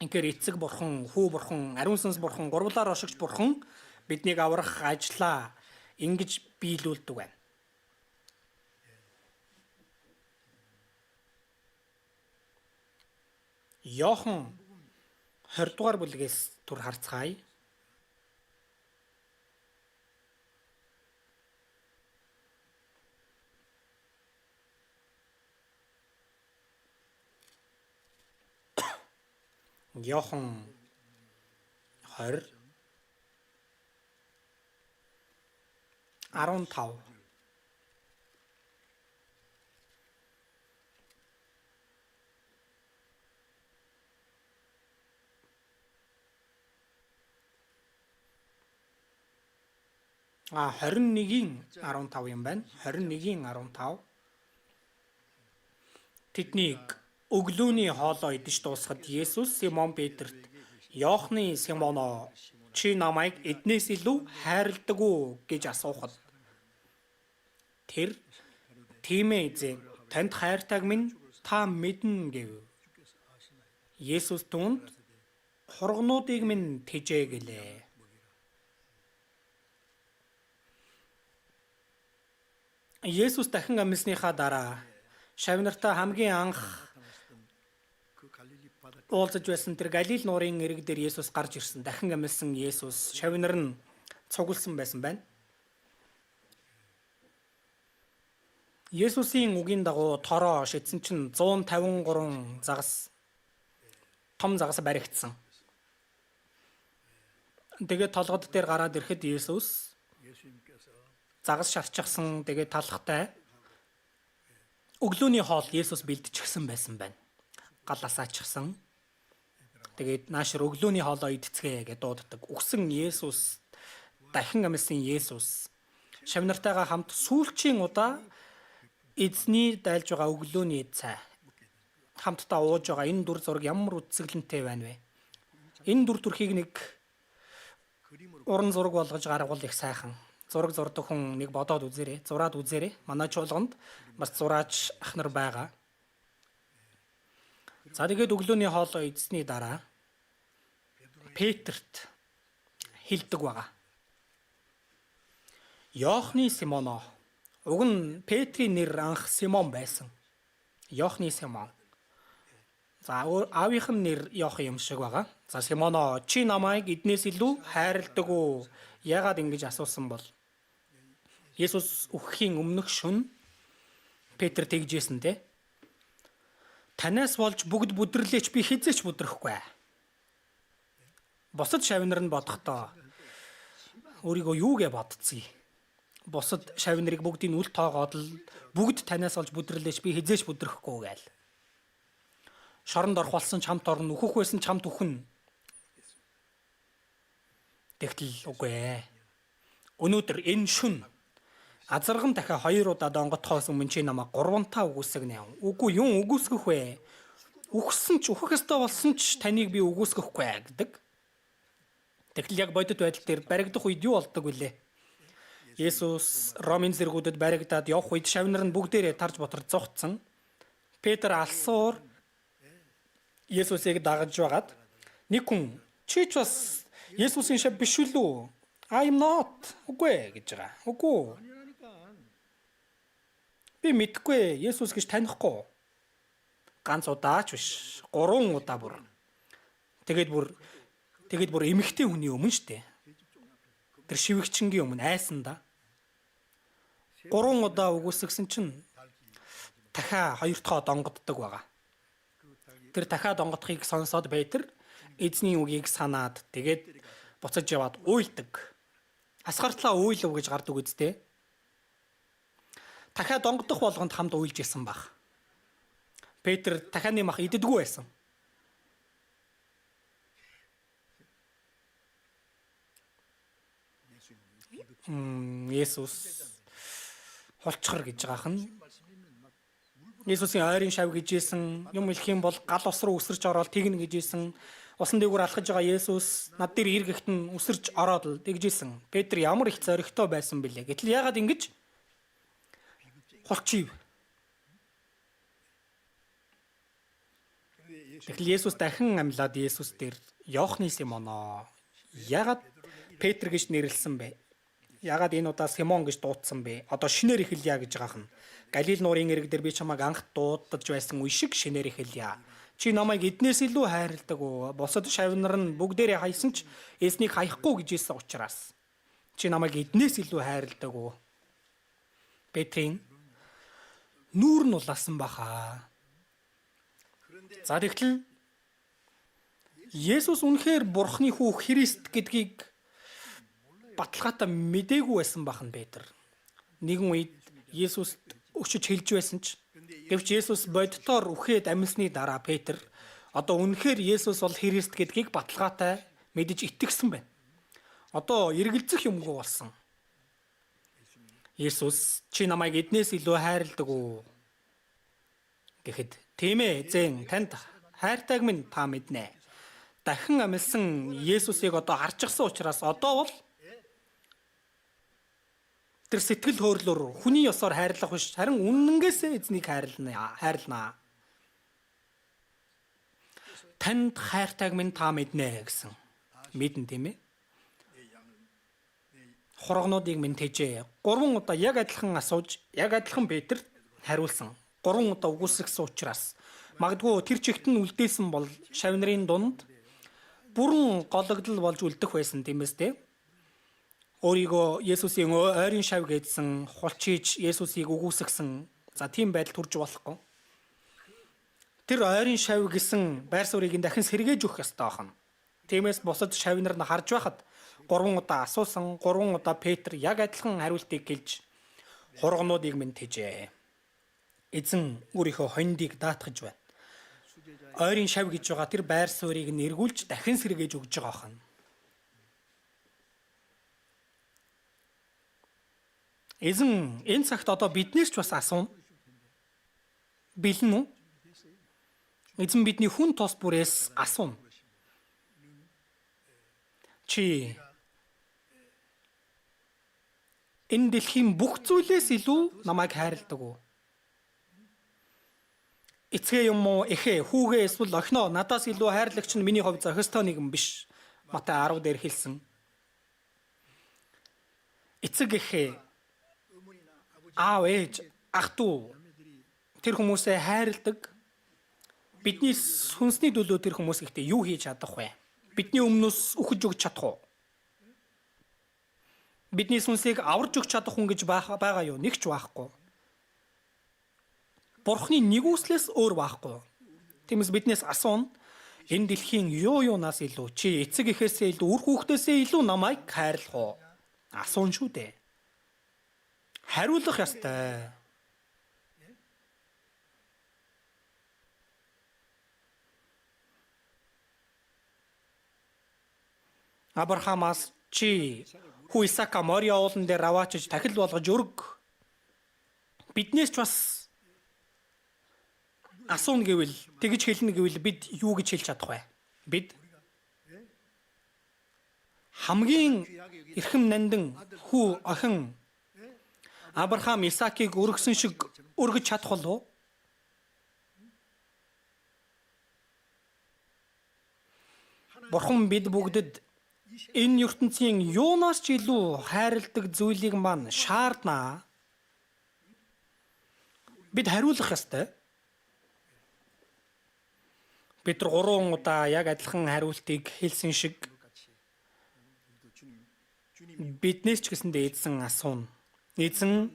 Инхээр эцэг бурхан, хүү бурхан, ариун сүнс бурхан, гурвлаар оршигч бурхан биднийг аврах ажлаа ингэж биелүүлдэг байна. Иохан 20 дугаар бүлгээс түр харцгаая. Иохан 20 15. А 21-ийн 15 юм байна. 21-ийн 15. Тэднийг өглөөний хоолоо идэж дуусахад Есүс Симон Петрт "Иохны Симоноо, чи намайг эднээс илүү хайрладаг уу?" гэж асуухад тэр "Тийм ээ эзэн, танд хайртайг минь та мэднэ" гэв. Есүс түүнд "Хургнуудыг минь тэжээ" гэлээ. Есүс дахин амьсныхаа дараа шавь нартай хамгийн анх 그 갈릴리 바다 уулзаж байсан тэр Галил нуурын эрэг дээр Есүс гарч ирсэн. Дахин амьсан Есүс шавь нар нь цугласан байсан байна. Есүсийн үгийн дагуу тороо шидсэн чинь 153 загас том загас баригдсан. Тэгээд толгод дээр гараад ирэхэд Есүс 예수님께서 загас шарчихсан. Тэгээд талхтай өглөөний хоол Есүс бэлдчихсэн байсан байна. Гал асаачихсан. Тэгээд наашир өглөөний хоолоо идцгээе гэж дууддаг. Үхсэн Есүс, дахин амьсан Есүс шавь нартайгаа хамт сүүлчийн удаа эзний дайлж байгаа өглөөний цай хамтдаа ууж байгаа энэ дүр зураг ямар үзэсгэлэнтэй байна вэ? Энэ дүр төрхийг нэг 그림으로 уран зураг болгож гаргавал их сайхан. Зураг зурдаг хүн нэг бодоод үзээрэй, зураад үзээрэй. Манай чуулганд бас зураач ах нар байгаа. За тэгээд өглөөний хоолоо идсэний дараа Петрт хэлдэг байгаа. Иохны Симоно. Уг нь Петрийн нэр анх Симон байсан. Иохны Симон. За аавынх нь нэр Иохан юм шиг байгаа. За Симоно, чи намайг эднээс илүү хайрладаг уу? Яагаад ингэж асуусан бол? Есүс үхэхийн өмнөх шөнө Петр тэгжсэн те. Танаас болж бүгд бүдэрлээч би хизээч бүдрэхгүй. Бусад шавь нар нь бодохдоо өөрийгөө юу гэ бодцгий. Бусад шавь нарыг бүгдийг үл тоогоод л бүгд танаас болж бүдэрлээч би хизээч бүдрэхгүй гээл. Шоронд орох болсон ч хамт орно, үхэх байсан ч хамт үхнэ. Тэгтэл үгүй ээ. Өнөөдөр энэ шүн азарган дахиад хоёр удаа донготхоос өмнө чи намайг гурвантаа үгүйсгэнэ. Үгүй юм үгүйсгэх вэ? Үхсэн ч үхэх ёстой болсон ч таныг би үгүйсгэхгүй гэдэг. Тэгтэл яг бодит байдал дээр баригдах үед юу болдог вүлээ? Есүс Ромын зэргүүдэд баригдаад явх үед шавь нар нь бүгдээрээ тарж ботар зугтсан. Петр алсуур Есүсийг дагаж байгаад нэг хүн чи ч бас Есүсийн шав биш үлээ? I'm not. Үгүй ээ гэж байгаа. Үгүй. 아니라니까 Би мэдгүй. Есүс гэж танихгүй. Ганц удаа ч биш. 3 удаа бүр. Тэгээд бүр эмэгтэй хүний өмнө штэ. Тэр шивэгчингийн өмнө айсан да. 3 удаа үгүйсгэсэн чинь дахиад хоёр дахь донгоддог байгаа. Тэр дахиад донгодохыг сонсоод Петр эзний үгийг санаад тэгээд буцаж яваад уйлдаг. Асгартлаа уйлав гэж гардаг үсттэй. Дахиад донгодох болгонд хамт уйлж исэн баг. Петр дахианы мах иддэггүй байсан. 예수님 Есүс хулчхар гэж байгаах нь 말씀이면 막 울부짖 Есүсийн ойрын шав гэж исэн, юм хэлэх юм бол гал ус руу өсөрч ороод тэгнэ гэж исэн. Усан дээгүүр алхаж байгаа Есүс над дээр эргэхт нь өсөрч ороод л тэгж исэн. Петр ямар их зоригтой байсан бilé. Гэтэл яагаад ингэж хулчив? Тэгэхэл Есүс дахин амьлаад Есүс дээр Иохны Симоноо яагаад Петр гэж нэрлсэн бэ? Яагаад энэ удаа Симон гэж дуудсан бэ? Одоо шинээр эхэлье гэж байгаа юм. Галил нуурын эрэг дээр би чамайг анх дуудаж байсан үе шиг шинээр эхэлье. Чи намайг эднээс илүү хайрладаг уу? Бусад шавнар нь бүгдээрээ хайсан ч эзнийг хаяхгүй гэж хэлсэн учраас чи намайг эднээс илүү хайрладаг уу? Петрийн нүүр нь улаасан баха. За тэгтэл Есүс үнэхээр Бурхны хүү Христ гэдгийг баталгаатай мдээгүй байсан бахан Петр. Нэгэн үед Есүст өчөж хэлж байсан ч гэвч Есүс боддоор үхээд амьсны дараа Петр одоо үнэхээр Есүс бол Христ гэдгийг баталгаатай мэдэж итгэсэн байна. Одоо эргэлзэх юмгүй болсон. Есүс чи намайг эднээс илүү хайрладаг уу гэхэд тийм ээ эзэн танд хайртайг минь та мэднэ. Дахин амилсан Есүсийг одоо харчихсан учраас одоо бол тэр сэтгэл хөдлөөр хүний ёсоор хайрлах биш харин үнэнгээсээ эзнийг хайрлана хайрлана. Танд хайртайг минь та мэднэ гэсэн. Мэднэ тийм ээ. Хургнуудыг минь тэжээ. 3 удаа яг адилхан асууж, яг адилхан Петр хариулсан. 3 удаа үгүйсгэсэн учраас магадгүй тэр чигт нь үлдээсэн бол шав нарын дунд бүрэн гологдол болж үлдэх байсан тийм ээ. Өөрийгөө Есүсийн ойрын шав гэдсэн, хулчиж Есүсийг үгүйсгэсэн. За тийм байдал төрж болохгүй. Тэр ойрын шав гэсэн байр суурийг дахин сэргээж өгөх ёстой байна. Тиймээс бусад шав нар нь харж байхад 3 удаа асуусан, 3 удаа Петр яг адилхан хариултыг гэлж хургнуудыг минь тэжээ. Эзэн өөрийнхөө хондийг даатгаж байна. Ойрын шав гэж байгаа тэр байр суурийг нь эргүүлж дахин сэргээж өгж байгаа охин. Эзэн энэ цагт одоо биднээс ч бас асууна. Бэлэн үү? Эзэн бидний хүн тос бүрээс асууна. Чи энэ дэлхийн бүх зүйлээс илүү намайг хайрладаг уу? Эцгээ юм уу, эхээ, хүүгээ эсвэл охиноо надаас илүү хайрлагч нь миний хувьд зохистой нэгэн биш. Матай 10 дээр хэлсэн. Эцэг эхээ, аав ээж, ах дүү тэр хүмүүсээ хайрладаг. Бидний сүнсний төлөө тэр хүмүүс ихтэй юу хийж чадах вэ? Бидний өмнөөс үхэж өгч чадах уу? Бидний сүнсийг аварж өгч чадах хүн гэж байгаа юу? Нэг ч байхгүй. Бурхны нэгүслээс өөр байхгүй. Тиймээс биднээс асууна. Энэ дэлхийн юу юунаас илүү чи эцэг эхээсээ илүү үр хүүхдээсээ илүү намайг хайрлах уу? Асуун шүү дээ. Хариулах ёстой. Авраамаас чи хүү Исаака Мориа уулан дээр аваачиж тахил болгож өрг. Биднээс ч бас асууна гэвэл тэгж хэлнэ гэвэл бид юу гэж хэлж чадах вэ? Бид хамгийн эрхэм нандин хүү охин Авраам Исаакийг өргөсөн шиг өргөж чадах болов уу? Бурхан бид бүгдэд энэ ертөнцийн юунаас ч илүү хайрладаг зүйлийг маань шаарднаа. Бид хариулах ёстой. Бид нар 3 удаа яг адилхан хариултыг хэлсэн шиг биднээс ч гэсэндээ эзэн асууна. Эзэн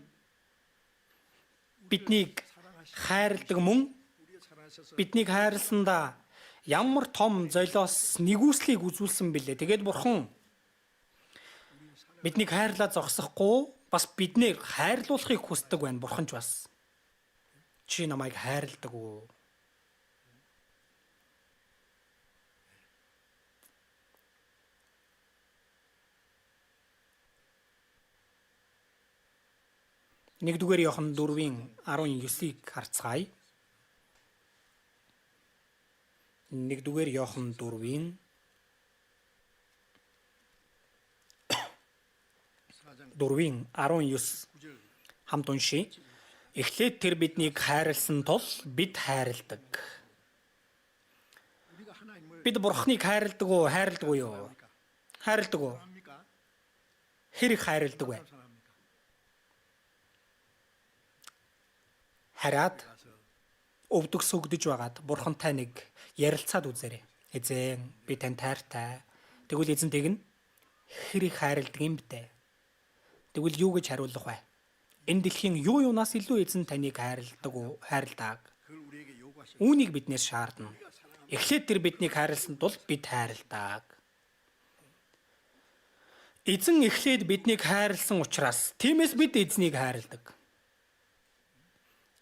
биднийг хайрладаг мөн биднийг хайрласандаа ямар том золиос нэгүслийг үзүүлсэн бilé. Тэгээд бурхан биднийг хайрлаа зогсохгүй бас биднээр хайрлуулахыг хүсдэг байна. Бурхан ч бас чи намайг хайрладаг уу? Нэгдүгээр Иохан 4-ийн 19-ийг харцгаая. 1-р Иохан 4-ийн 4장 4-ийн 19 9절 хамт уншийе. Эхлээд тэр биднийг хайрлсан тул бид хайрладаг. 우리가 하나님을 Бид Бурхныг хайрладаг уу, хайрладаг уу юу? 사랑합니까? Хайрладаг уу? 사랑합니까? Хэр их хайрладаг вэ? 사랑합니까? Хариад 가서 өвдөг сүгдэж байгаад Бурхантай нэг ярилцаад үзээрэй. Эзэн, би танд хайртай. Тэгвэл эзэн тэгнэ. Хэр их хайрладаг юм бэ? Тэгвэл юу гэж хариулах вэ? Энэ дэлхийн юу юунаас илүү эзэн таныг хайрладаг уу? Хайрладаг. 그걸 우리에게 요구하시는 Үүнийг биднээс шаардна. Эхлээд тэр биднийг хайрлсан тул бид хайрладаг. Эзэн эхлээд биднийг хайрлсан учраас тиймээс бид эзнийг хайрладаг.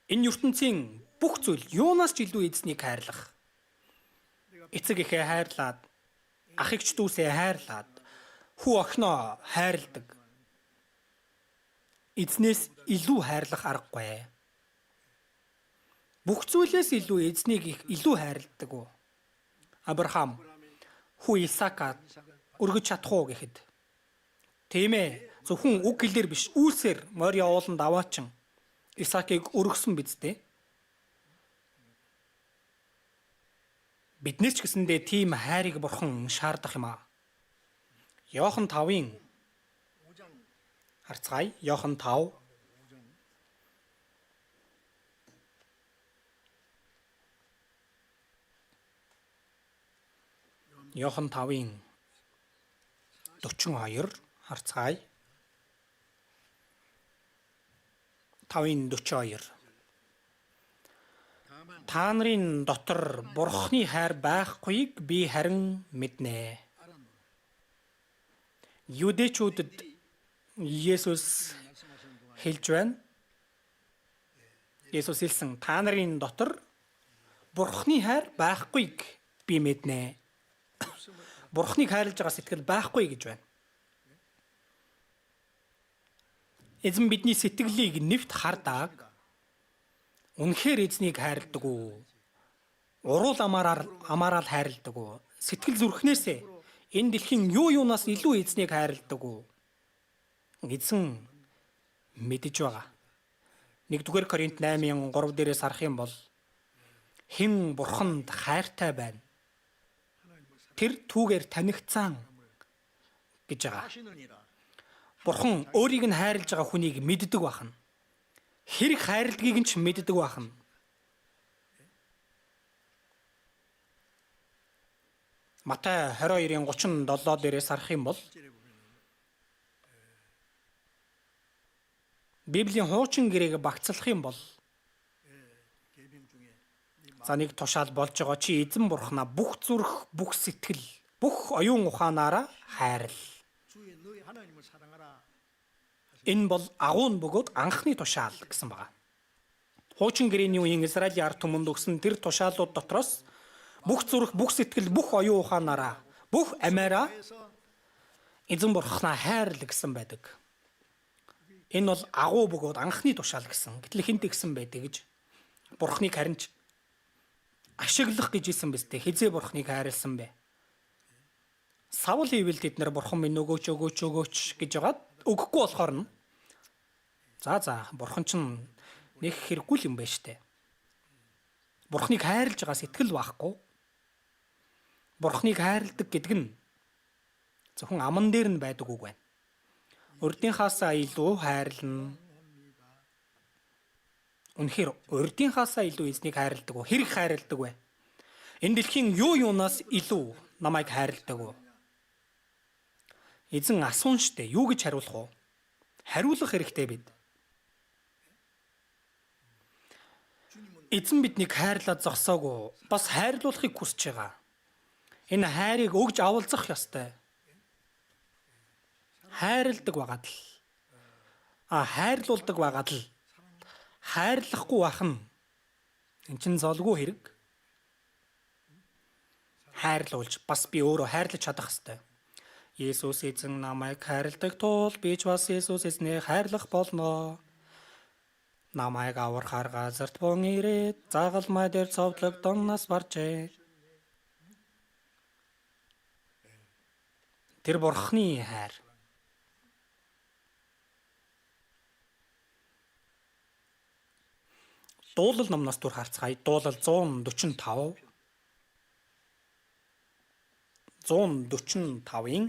Энэ ертөнцийн бүх зүйл юунаас ч илүү эзнийг хайрлах. Эцэг эхээ хайрлаад, ах эгч дүүсээ хайрлаад, хүү охиноо хайрладаг. Эзнээс илүү хайрлах аргагүй. Бүх зүйлээс илүү эзнийг их илүү хайрладаг уу? Авраам хүү Исаака өргөж чадах уу гэхэд тийм ээ, зөвхөн үг хэлээр биш, үйлсээр Мориа ууланд аваачин Исаакийг өргөсөн биз дээ. Биднээс ч гэсэндээ тийм хайрыг бурхан шаардах юм аа. Иохан 5-ын 5장 харцгаая. Иохан 5 5장 Иохан 5-ын 42 харцгаая. 5-ын 42. 다만 Та нарын дотор Бурхны хайр байхгүйг би харин мэднэ. 알았노라. Юдэчүүдэд Есүс 말씀하시는 동안 хэлж байна. Есүс хэлсэн: "Та нарын дотор Бурхны хайр байхгүйг би мэднэ." 없음을 Бурхныг хайрлаж байгаа сэтгэл байхгүй гэж байна. Эзэн бидний сэтгэлийг нэвт хардаг. Үнэхээр эзнийг хайрладаг уу? Уруул амаараа л хайрладаг уу? Сэтгэл зүрхнээсээ энэ дэлхийн юу юунаас илүү эзнийг хайрладаг уу? Эзэн мэдэж байгаа. 1-р Коринт 8-ын 3 дээрээс харах юм бол хэн бурханд хайртай байна? 하나님을 Тэр түүгээр танигдсан гэж байгаа. 사랑하시느니라. Бурхан өөрийг нь хайрлаж байгаа хүнийг мэддэг бахна. Хэрэг хайрладгийг нь ч мэддэг бахна. Матай 22-ын 37 дээрээс харах юм бол 1절에 보면 Библийн хуучин гэрээг багцлах юм бол 계명 중에 네 за нэг тушаал болж байгаа чи эзэн бурхнаа бүх зүрх, бүх сэтгэл, бүх оюун ухаанаараа хайрл. 주의 너희 하나님을 사랑하라. Энэ бол агуу нь бөгөөд анхны тушаал гэсэн байгаа. Хуучин гэрээний үеийн Израилийн ард түмэнд өгсөн тэр тушаалууд дотроос бүх зүрх, бүх сэтгэл, бүх оюун ухаанаараа, бүх амиараа 그래서 эзэн бурхнаа хайрл гэсэн байдаг. Энэ бол агуу бөгөөд анхны тушаал гэсэн. Гэтэл хинт гисэн байдаг гэж бурхныг харин ч ашиглах гэж исэн биз дээ. Хизээ бурхныг хайрлсан бэ? Савл ивэл тэд нар бурхан минь өгөөч өгөөч өгөөч гэж жагаад өгөхгүй болохоор нь за бурхан чинь нэг хэрэггүй л юм байна штэ. Бурхныг хайрлж байгаа сэтгэл байхгүй. Бурхныг хайрладаг гэдэг нь зөвхөн аман дээр нь байдаг үг байна. Урдынхаасаа илүү хайрлна. Үнэхээр урдынхаасаа илүү эзнийг хайрладаг уу? Хэрэг хайрладаг вэ? Энэ дэлхийн юу юунаас илүү намайг хайрладаг уу? Эзэн асуун штэ. Юу гэж хариулах вэ? Хариулах хэрэгтэй бид. Эзэн биднийг хайрлаад зогсоогүй. Бас хайрлуулахыг хүсэж байгаа. Энэ хайрыг өгж авалзах ёстой. Хайрладаг байгаад л. Хайрлуулдаг байгаад л. Хайрлахгүй байх нь эн чинь золгүй хэрэг. Хайрлуулж бас би өөрөө хайрлаж чадах ёстой. Есүс эзэн намайг хайрладаг тул би ч бас Есүс эзнийг хайрлах болно. Намайг аврахаар газарт бун ирээд загалмай дээр цовдлогдон нас баржээ. Тэр Бурхны хайр. Дуулал номноос түр харцгаая. Дуулал 145. 145-ын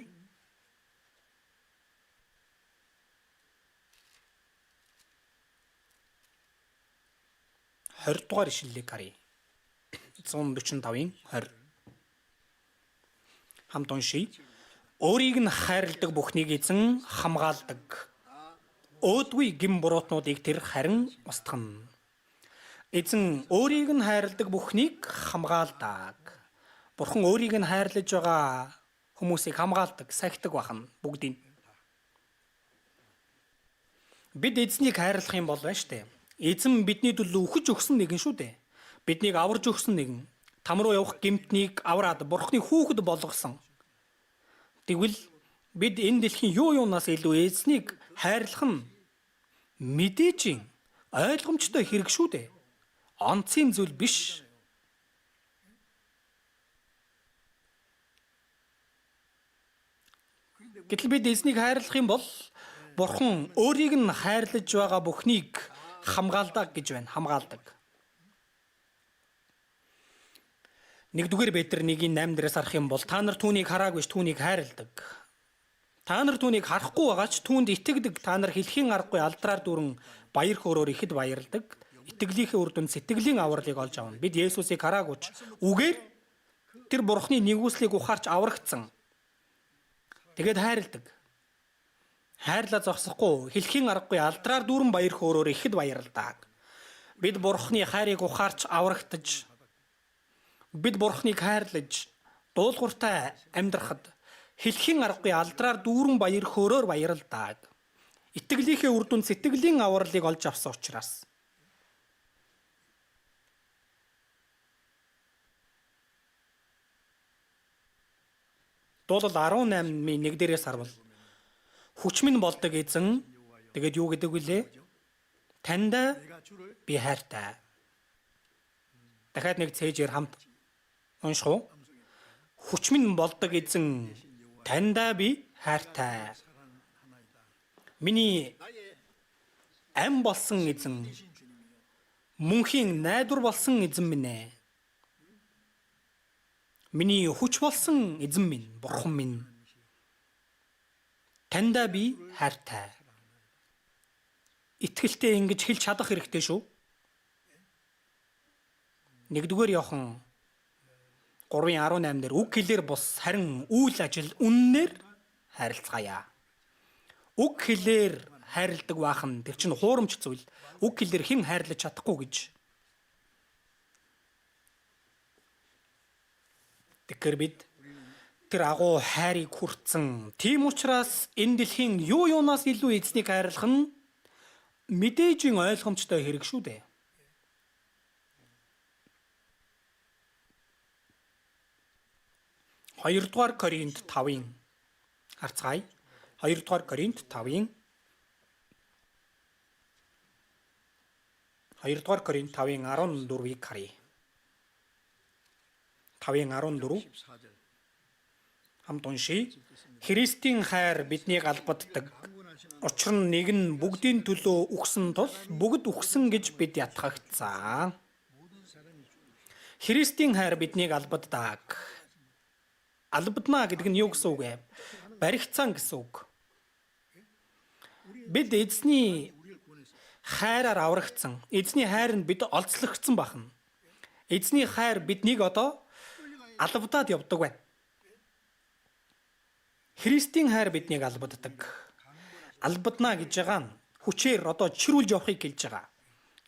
20 дугаар ишлэлийг харъя. 145-ын 20. Хамт уншийе. Өөрийг нь хайрладаг бүхнийг эзэн хамгаалдаг. Өөдгүй гэм буруутнуудыг тэр харин устгана. Эзэн өөрийг нь хайрладаг бүхнийг хамгаалдаг. Бурхан өөрийг нь хайрлаж байгаа хүмүүсийг хамгаалдаг, сахидаг бахна бүгдийг. Бид эзнийг хайрлах юм бол байна штэ. Эзэн бидний төлөө үхэж өгсөн нэгэн шүү дээ. Биднийг аварж өгсөн нэгэн. Там руу явах гэмтнийг авраад Бурханы хүүхэд болгосон. Тэгвэл бид энэ дэлхийн юу юунаас илүү эзнийг хайрлах нь мэдээж ойлгомжтой хэрэг шүү дээ. Онцгийн зүйл биш. Гэтэл бид эзнийг хайрлах юм бол Бурхан өөрийг нь хайрлаж байгаа бүхнийг хамгаалдаг гэж байна. Хамгаалдаг. 1-р Петр 1-ийн 8 дээрээс харах юм бол та нар түүнийг хараагүй ш түүнийг хайрладаг. Та нар түүнийг харахгүй байгаа ч түүнд итгэдэг. Та нар хэлхийн аргагүй алдраар дүүрэн баяр хөөрөөр ихэд баярладаг. Итгэлийнхээ үр дүнд сэтгэлийн авралыг олж авна. Бид Есүсийг хараагүй ч үгээр тэр Бурхны нэгүслийг ухаарч аврагдсан. Тэгээд хайрладаг. Хайрлаа зогсохгүй хэлхийн аргагүй алдраар дүүрэн баяр хөөрөөр ихэд баярладаг. Бид Бурхны хайрыг ухаарч аврагдаж бид Бурхныг хайрлаж дуулууртай амьдрахад хэлхийн аргагүй алдраар дүүрэн баяр хөөрөөр баярладаг. Итгэлийнхээ үр дүнд сэтгэлийн авралыг олж авсан учраас Дуулал 18-ийн 1 дээрээс харвал хүч минь болдог эзэн тэгээд юу гэдэг вүлээ? Танд би хайртай. Дахиад нэг цээжээр хамт унших уу? Хүч минь болдог эзэн танд би хайртай. Миний ам болсон эзэн мөнхийн найдвар болсон эзэн минь ээ. Миний хүч болсон эзэн минь, бурхан минь. Таньдаа би хайртай. Итгэлтэй ингэж хэлж чадах хэрэгтэй шүү. 1-р Иохан 3:18 дээр үг хэлээр бус харин үйл ажил үннээр харилцгаая. Үг хэлээр хайрладаг байх нь тэр чинь хуурамч зүйл. Үг хэлээр хэн хайрлаж чадахгүй гэж. Тэгэхээр бид тэр агуу хайрыг хүртсэн. Тийм учраас энэ дэлхийн юу юунаас илүү эзнийг хайрлах нь мэдээж ойлгомжтой хэрэг шүү дээ. 2-р Коринт 5-ын харцгаая. 2-р Коринт 5-ын 2-р Коринт 5-ын 14-ийг харъя. 5-ын 14 хамт уншийе. Христийн хайр биднийг албаддаг. Учир нь нэг нь бүгдийн төлөө үхсэн тул бүгд үхсэн гэж бид ятгагдсан. Христийн хайр биднийг албаддаг. Албадна гэдэг нь юу гэсэн үг вэ? Баригцсан гэсэн үг. Бид эзний хайраар аврагдсан. Эзний хайр нь бид олзлогдсон бахна. Эзний хайр биднийг одоо албадаад явдаг байна. Христийн хайр биднийг албаддаг. Албадна гэж байгаа нь хүчээр одоо чирүүлж явахыг хэлж байгаа.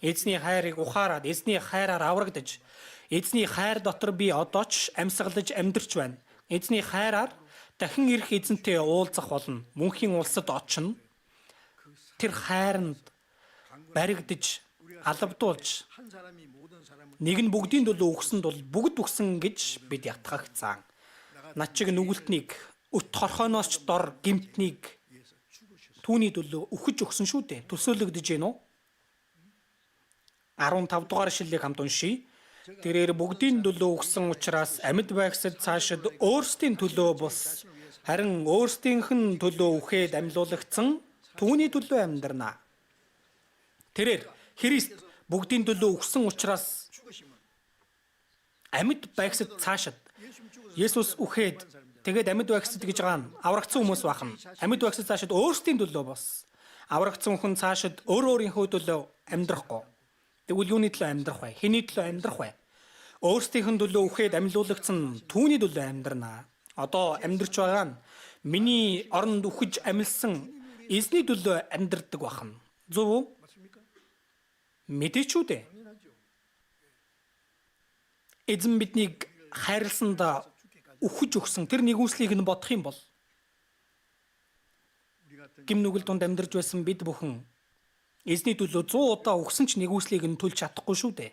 Эзний хайрыг ухаарад, эзний хайраар аврагдаж, эзний хайр дотор би одоо ч амьсгалж амьдарч байна. Эзний хайраар дахин ирэх эзэнтэй уулзах болно. Мөнхийн улсад очино. Тэр хайранд баригдаж, албадуулж нэг нь бүгдийн төлөө үхсэн тул бүгд үхсэн гэж бид ятгахцаан. Над чиг нүгэлтнийг өт хорхооноос ч дор гимтнийг түүний төлөө үхэж өгсөн шүү дээ. Төсөөлөгдөж гин үү? 15 дугаар ишлэлийг хамт уншийе. Тэрээр бүгдийн төлөө үхсэн учраас амьд байгсад цаашид өөрсдийн төлөө бус Харин өөрсдийнх нь төлөө үхээд амьлуулагдсан түүний төлөө амьдрна. Тэрээр Христ бүгдийн төлөө үхсэн учраас 죽으심은 амьд байгсад цаашид 예수님 죽어서 Есүс үхээд тэгээд амьд байгсад гэж байгаа нь аврагдсан хүмүүс бахна. Амьд байгсад цаашид өөрсдийн төлөө бос. Аврагдсан хүн цаашид өөр өөрийнхөө төлөө амьдрахгүй. Тэгвэл юуны төлөө амьдрах вэ? Хэний төлөө амьдрах вэ? Өөрсдийнх нь төлөө үхээд амьлуулагдсан түүний төлөө амьдрна. Одоо амьдрч байгаа нь миний оронд үхэж амьлсан эзний төлөө амьдрдаг бахна. Зөв үү? 맞습니까? Мэдээч үү дээ. 당연하죠. Эзэн биднийг хайрласандаа үхэж өгсөн тэр нэгүслийг нь бодох юм бол 우리 같은 гим нүгэл дунд амьдарч байсан бид бүхэн эзний төлөө 100 удаа үхсэн ч нэгүслийг нь төлж чадахгүй шүү дээ.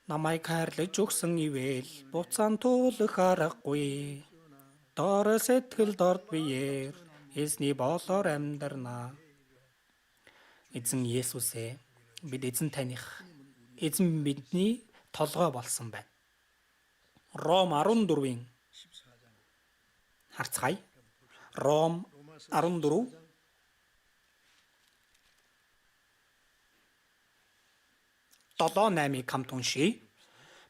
Намайг хайрлаж өгсөн ивэл буцаан туулах аргагүй. Дор сэтгэл дорд биеэр эзний боолоор амьдарна. Эзэн Есүс ээ, бид эзэн таних эзэн бидний толгой болсон байна. Ром 14-ийн 14장 харцгаая. Ром 14 7 8-ыг хамт уншийе.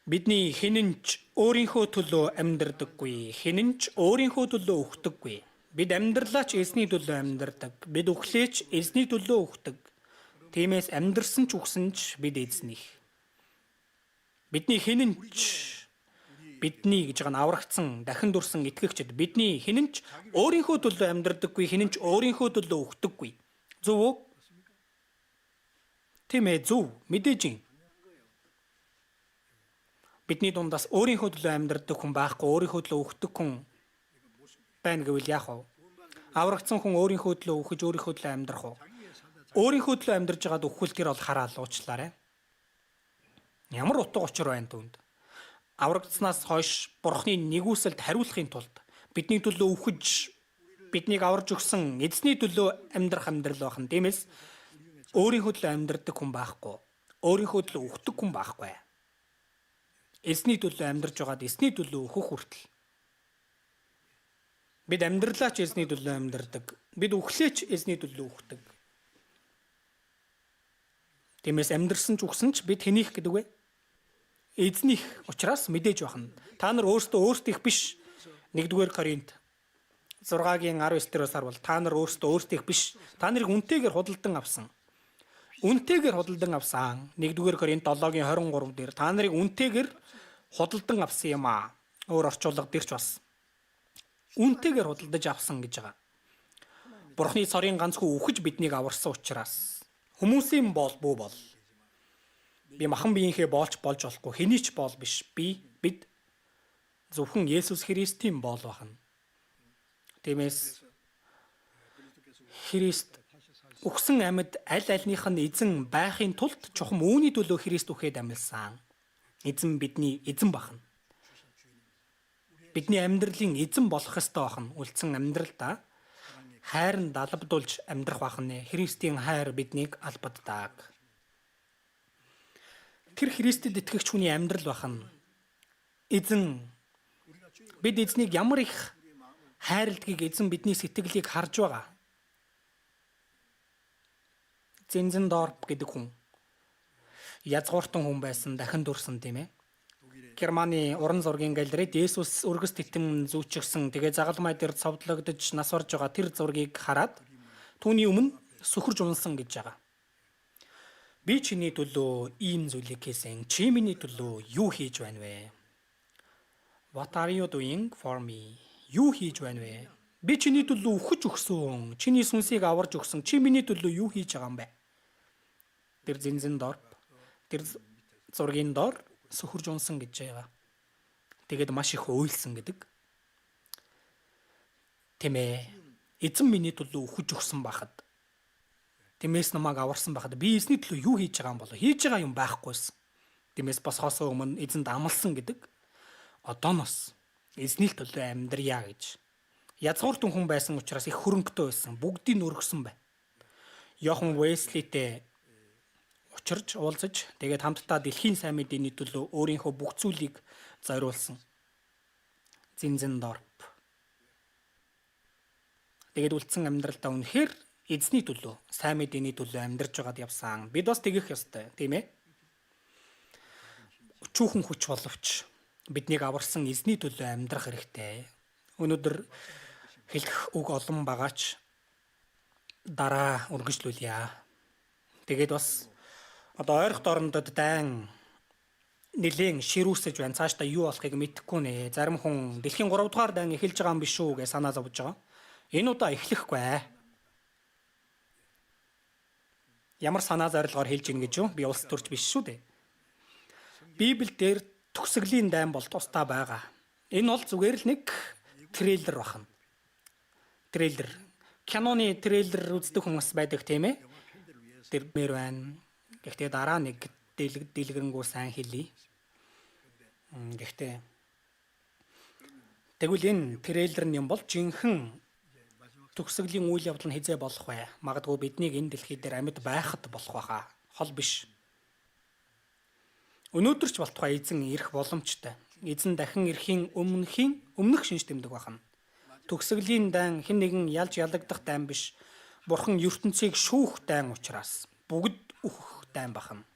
Бидний хинэн ч өөрийнхөө төлөө амьдрдаггүй, хинэн ч өөрийнхөө төлөө үхдэггүй. Бид амьдралаа ч эзний төлөө амьдрдаг. Бид үхлээ ч эзний төлөө үхдэг. Тиймээс амьдрсан ч үхсэн ч бид эзнийх. Бидний хинэн ч бидний гэж байгаа нь аврагдсан, дахин дүрсэн итгэгчид бидний хинэн ч өөрийнхөө төлөө амьдрдаггүй, хинэн ч өөрийнхөө төлөө үхдэггүй. Зөв үү? Тийм ээ, зөв. Мэдээж юм. Бидний дундаас өөрийнхөө төлөө амьдрдаг хүн байхгүй, өөрийнхөө төлөө үхдэг хүн байна гэвэл яах вэ? Аврагдсан хүн өөрийнхөө төлөө үхэж, өөрийнхөө төлөө амьдрах уу? 자기의 살다 Өөрийнхөө төлөө амьдарч байгаад үхвэл тэр бол хараал уучлаарай. Ямар утга учир байна түүнд? Аврагдсанаас хойш Бурхны нэгүсэлд хариулахын тулд бидний төлөө үхэж биднийг аварж өгсөн эзний төлөө амьдрах амьдрал байх нь. Тиймээс өөрийнхөө төлөө амьдрдаг хүн байхгүй. Өөрийнхөө төлөө үхдэг хүн байхгүй. Эзний төлөө амьдарч байгаад эзний төлөө өөхөх хүртэл. Бид амьдралаа ч эзний төлөө амьдардаг. Бид үхлээ ч эзний төлөө үхдэг. Тиймээс амьдарсан ч үхсэн ч бид хэнийх гэдэг вэ? Эзнийх учраас мэдээж бахна. Та нар өөрсдөө өөрсдийнх биш. 1-р Коринт 6-гийн 19 дээрээс харвал та нар өөрсдөө өөрсдийнх биш. Та нарыг үнэтэйгээр худалдан авсан. Үнэтэйгээр худалдан авсан. 1-р Коринт 7-гийн 23 дээр та нарыг үнэтэйгээр худалдан авсан юм аа. Өөр орчуулга дээр ч бас үнэтэйгээр худалдаж авсан гэж байгаа. Бурхны цорын ганц хүү үхэж биднийг аварсан учраас хүмүүсийн боол бүү бол. Би махан биеийнхээ боолч болж болохгүй хэний ч боол биш. Бид зөвхөн Есүс Христийн боол бахна. Тиймээс Христ үхсэн амьд аль альных нь эзэн байхын тулд чухам үүний төлөө Христ үхээд амьлсан. Эзэн бидний эзэн бахна. Бидний амьдралын эзэн болох ёстой бахна. Үлдсэн амьдралдаа хайр нь далбдуулж амьдрах бахна. Христийн хайр биднийг албаддаг. Тэр Христэд итгэгч хүний амьдрал бахна. Эзэн бид эзнийг ямар их хайрладгийг эзэн бидний сэтгэлийг харж байгаа. Зинзендорф гэдэг хүн язгууртан хүн байсан, дахин дүрсэн тийм ээ. Германы уран зургийн галерейд Есүс өргөс титэм зүүчихсэн. Тэгээ загалмай дээр цовдлогдож нас барж байгаа тэр зургийг хараад түүний өмнө сөхөрж унсан гэж байгаа. Би чиний төлөө ийм зүйлийг хийсэн. Чи миний төлөө юу хийж байна вэ? What are you doing for me? Юу хийж байна вэ? Би чиний төлөө үхэж өгсөн. Чиний сүнсийг аварж өгсөн. Чи миний төлөө юу хийж байгаа юм бэ? Тэр Зинзендорф тэр зургийн дор сөхөрж унсан гэж байгаа. Тэгээд маш их уйлсан гэдэг. Тийм ээ. Эзэн миний төлөө үхэж өгсөн байхад тиймээс намайг аварсан байхад би эзний төлөө юу хийж байгаа юм болов? Хийж байгаа юм байхгүйсэн. Тиймээс босхоос өмнө эзэнд амласан гэдэг. Одооноос эзний төлөө амьдрья гэж. Язгууртан хүн байсан учраас их хөрөнгөтэй байсан. Бүгдийг өргөсөн бай. Йохан Веслитэй учирч уулзаж тэгээд хамтдаа дэлхийн сайн мэдээний төлөө өөрийнхөө бүх зүйлийг зориулсан. Зинзендорф. Тэгээд үлдсэн амьдралдаа үнэхээр эзний төлөө, сайн мэдээний төлөө амьдарч байгаад явсан. Бид бас тэгэх ёстой, тийм ээ? Өчүүхэн хүч боловч биднийг аварсан эзний төлөө амьдрах хэрэгтэй. Өнөөдөр хэлэх үг олон байгаа ч дараа үргэлжлүүлье. Тэгээд бас одоо ойрхон дорнодод дайн нэлээн ширүүсэж байна. Цаашдаа юу болохыг мэдэхгүй нэ. Зарим хүн дэлхийн 3 дугаар дайн эхэлж байгаа юм биш үү гэж санаа зовж байгаа. Энэ удаа эхлэхгүй. Ямар санаа зорилгоор хэлж ийн гэж юу? Би улс төрч биш шүү дээ. Библиэлд төгсгөлийн дайн бол тусдаа байгаа. Энэ бол зүгээр л нэг трейлер бахна. Трейлер. Киноны трейлер үздэг хүмүүс байдаг, тийм ээ? Тэр мэр байна. Гэхдээ дараа нэг дэлгэрэнгүй сайн хэлье. Гэхдээ тэгвэл энэ трейлер нь юм бол жинхэнэ төгсгөлийн үйл явдал нь хэзээ болох вэ? Магадгүй биднийг энэ дэлхий дээр амьд байхад болох байхаа. Хол биш. Өнөөдөр ч болтугай эзэн ирэх боломжтой. Эзэн дахин ирэхийн өмнөх шинж тэмдэг байна. Төгсгөлийн дайн хэн нэгэн ялж ялагдах дайн биш. Бурхан ертөнцийг шүүх дайн учраас бүгд үхэх дайн бахна.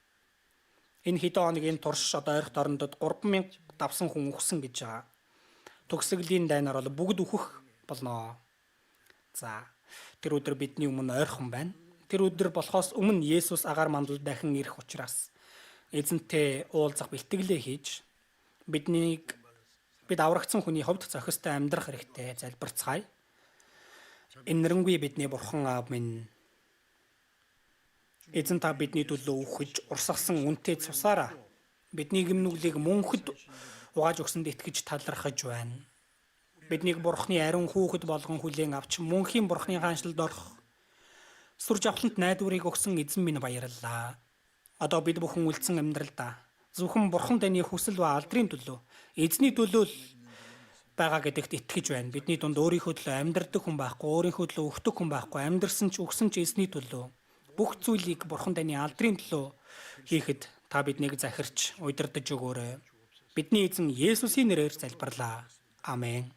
Энэ хэдэн хоногийн турш одоо ойрхон орондод 3000 давсан хүн үхсэн гэж байгаа. Төгсгөлийн дайнаар бол бүгд үхэх болно. За, тэр өдөр бидний өмнө ойрхон байна. Тэр өдөр болохоос өмнө Есүс агаар мандал дахин ирэх учраас эзэнтэй уулзах бэлтгэлээ хийж, биднийг бид аврагдсан хүний хувьд зохистой амьдрах хэрэгтэй. Залбирцгаая. Энэрэнгүй бидний бурхан аав минь, эзэн, та бидний төлөө үхэж урсгасан үнэтэй цусаараа бидний гэм нүглийг мөнхөд угааж өгсөнд итгэж талархаж байна. Биднийг бурхны ариун хүүхэд болгон хүлээн авч мөнхийн бурхны хаанчлалд орох сүр жавхлант найдварыг өгсөн эзэн минь, баярлалаа. Одоо бид бүхэн үлдсэн амьдралдаа зөвхөн бурхан таны хүсэл ба алдрын төлөө, эзний төлөө л байгаа гэдэгт итгэж байна. Бидний дунд өөрийнхөө төлөө амьдрдаг хүн байхгүй, өөрийнхөө төлөө үхдэг хүн байхгүй, амьдрсан ч үхсэн ч эзний төлөө. Бүх зүйлийг бурхан таны алдрын төлөө хийхэд та биднийг захирч удирдах өгөөрэй. Бидний эзэн Есүсийн нэрээр залбирлаа. Амен.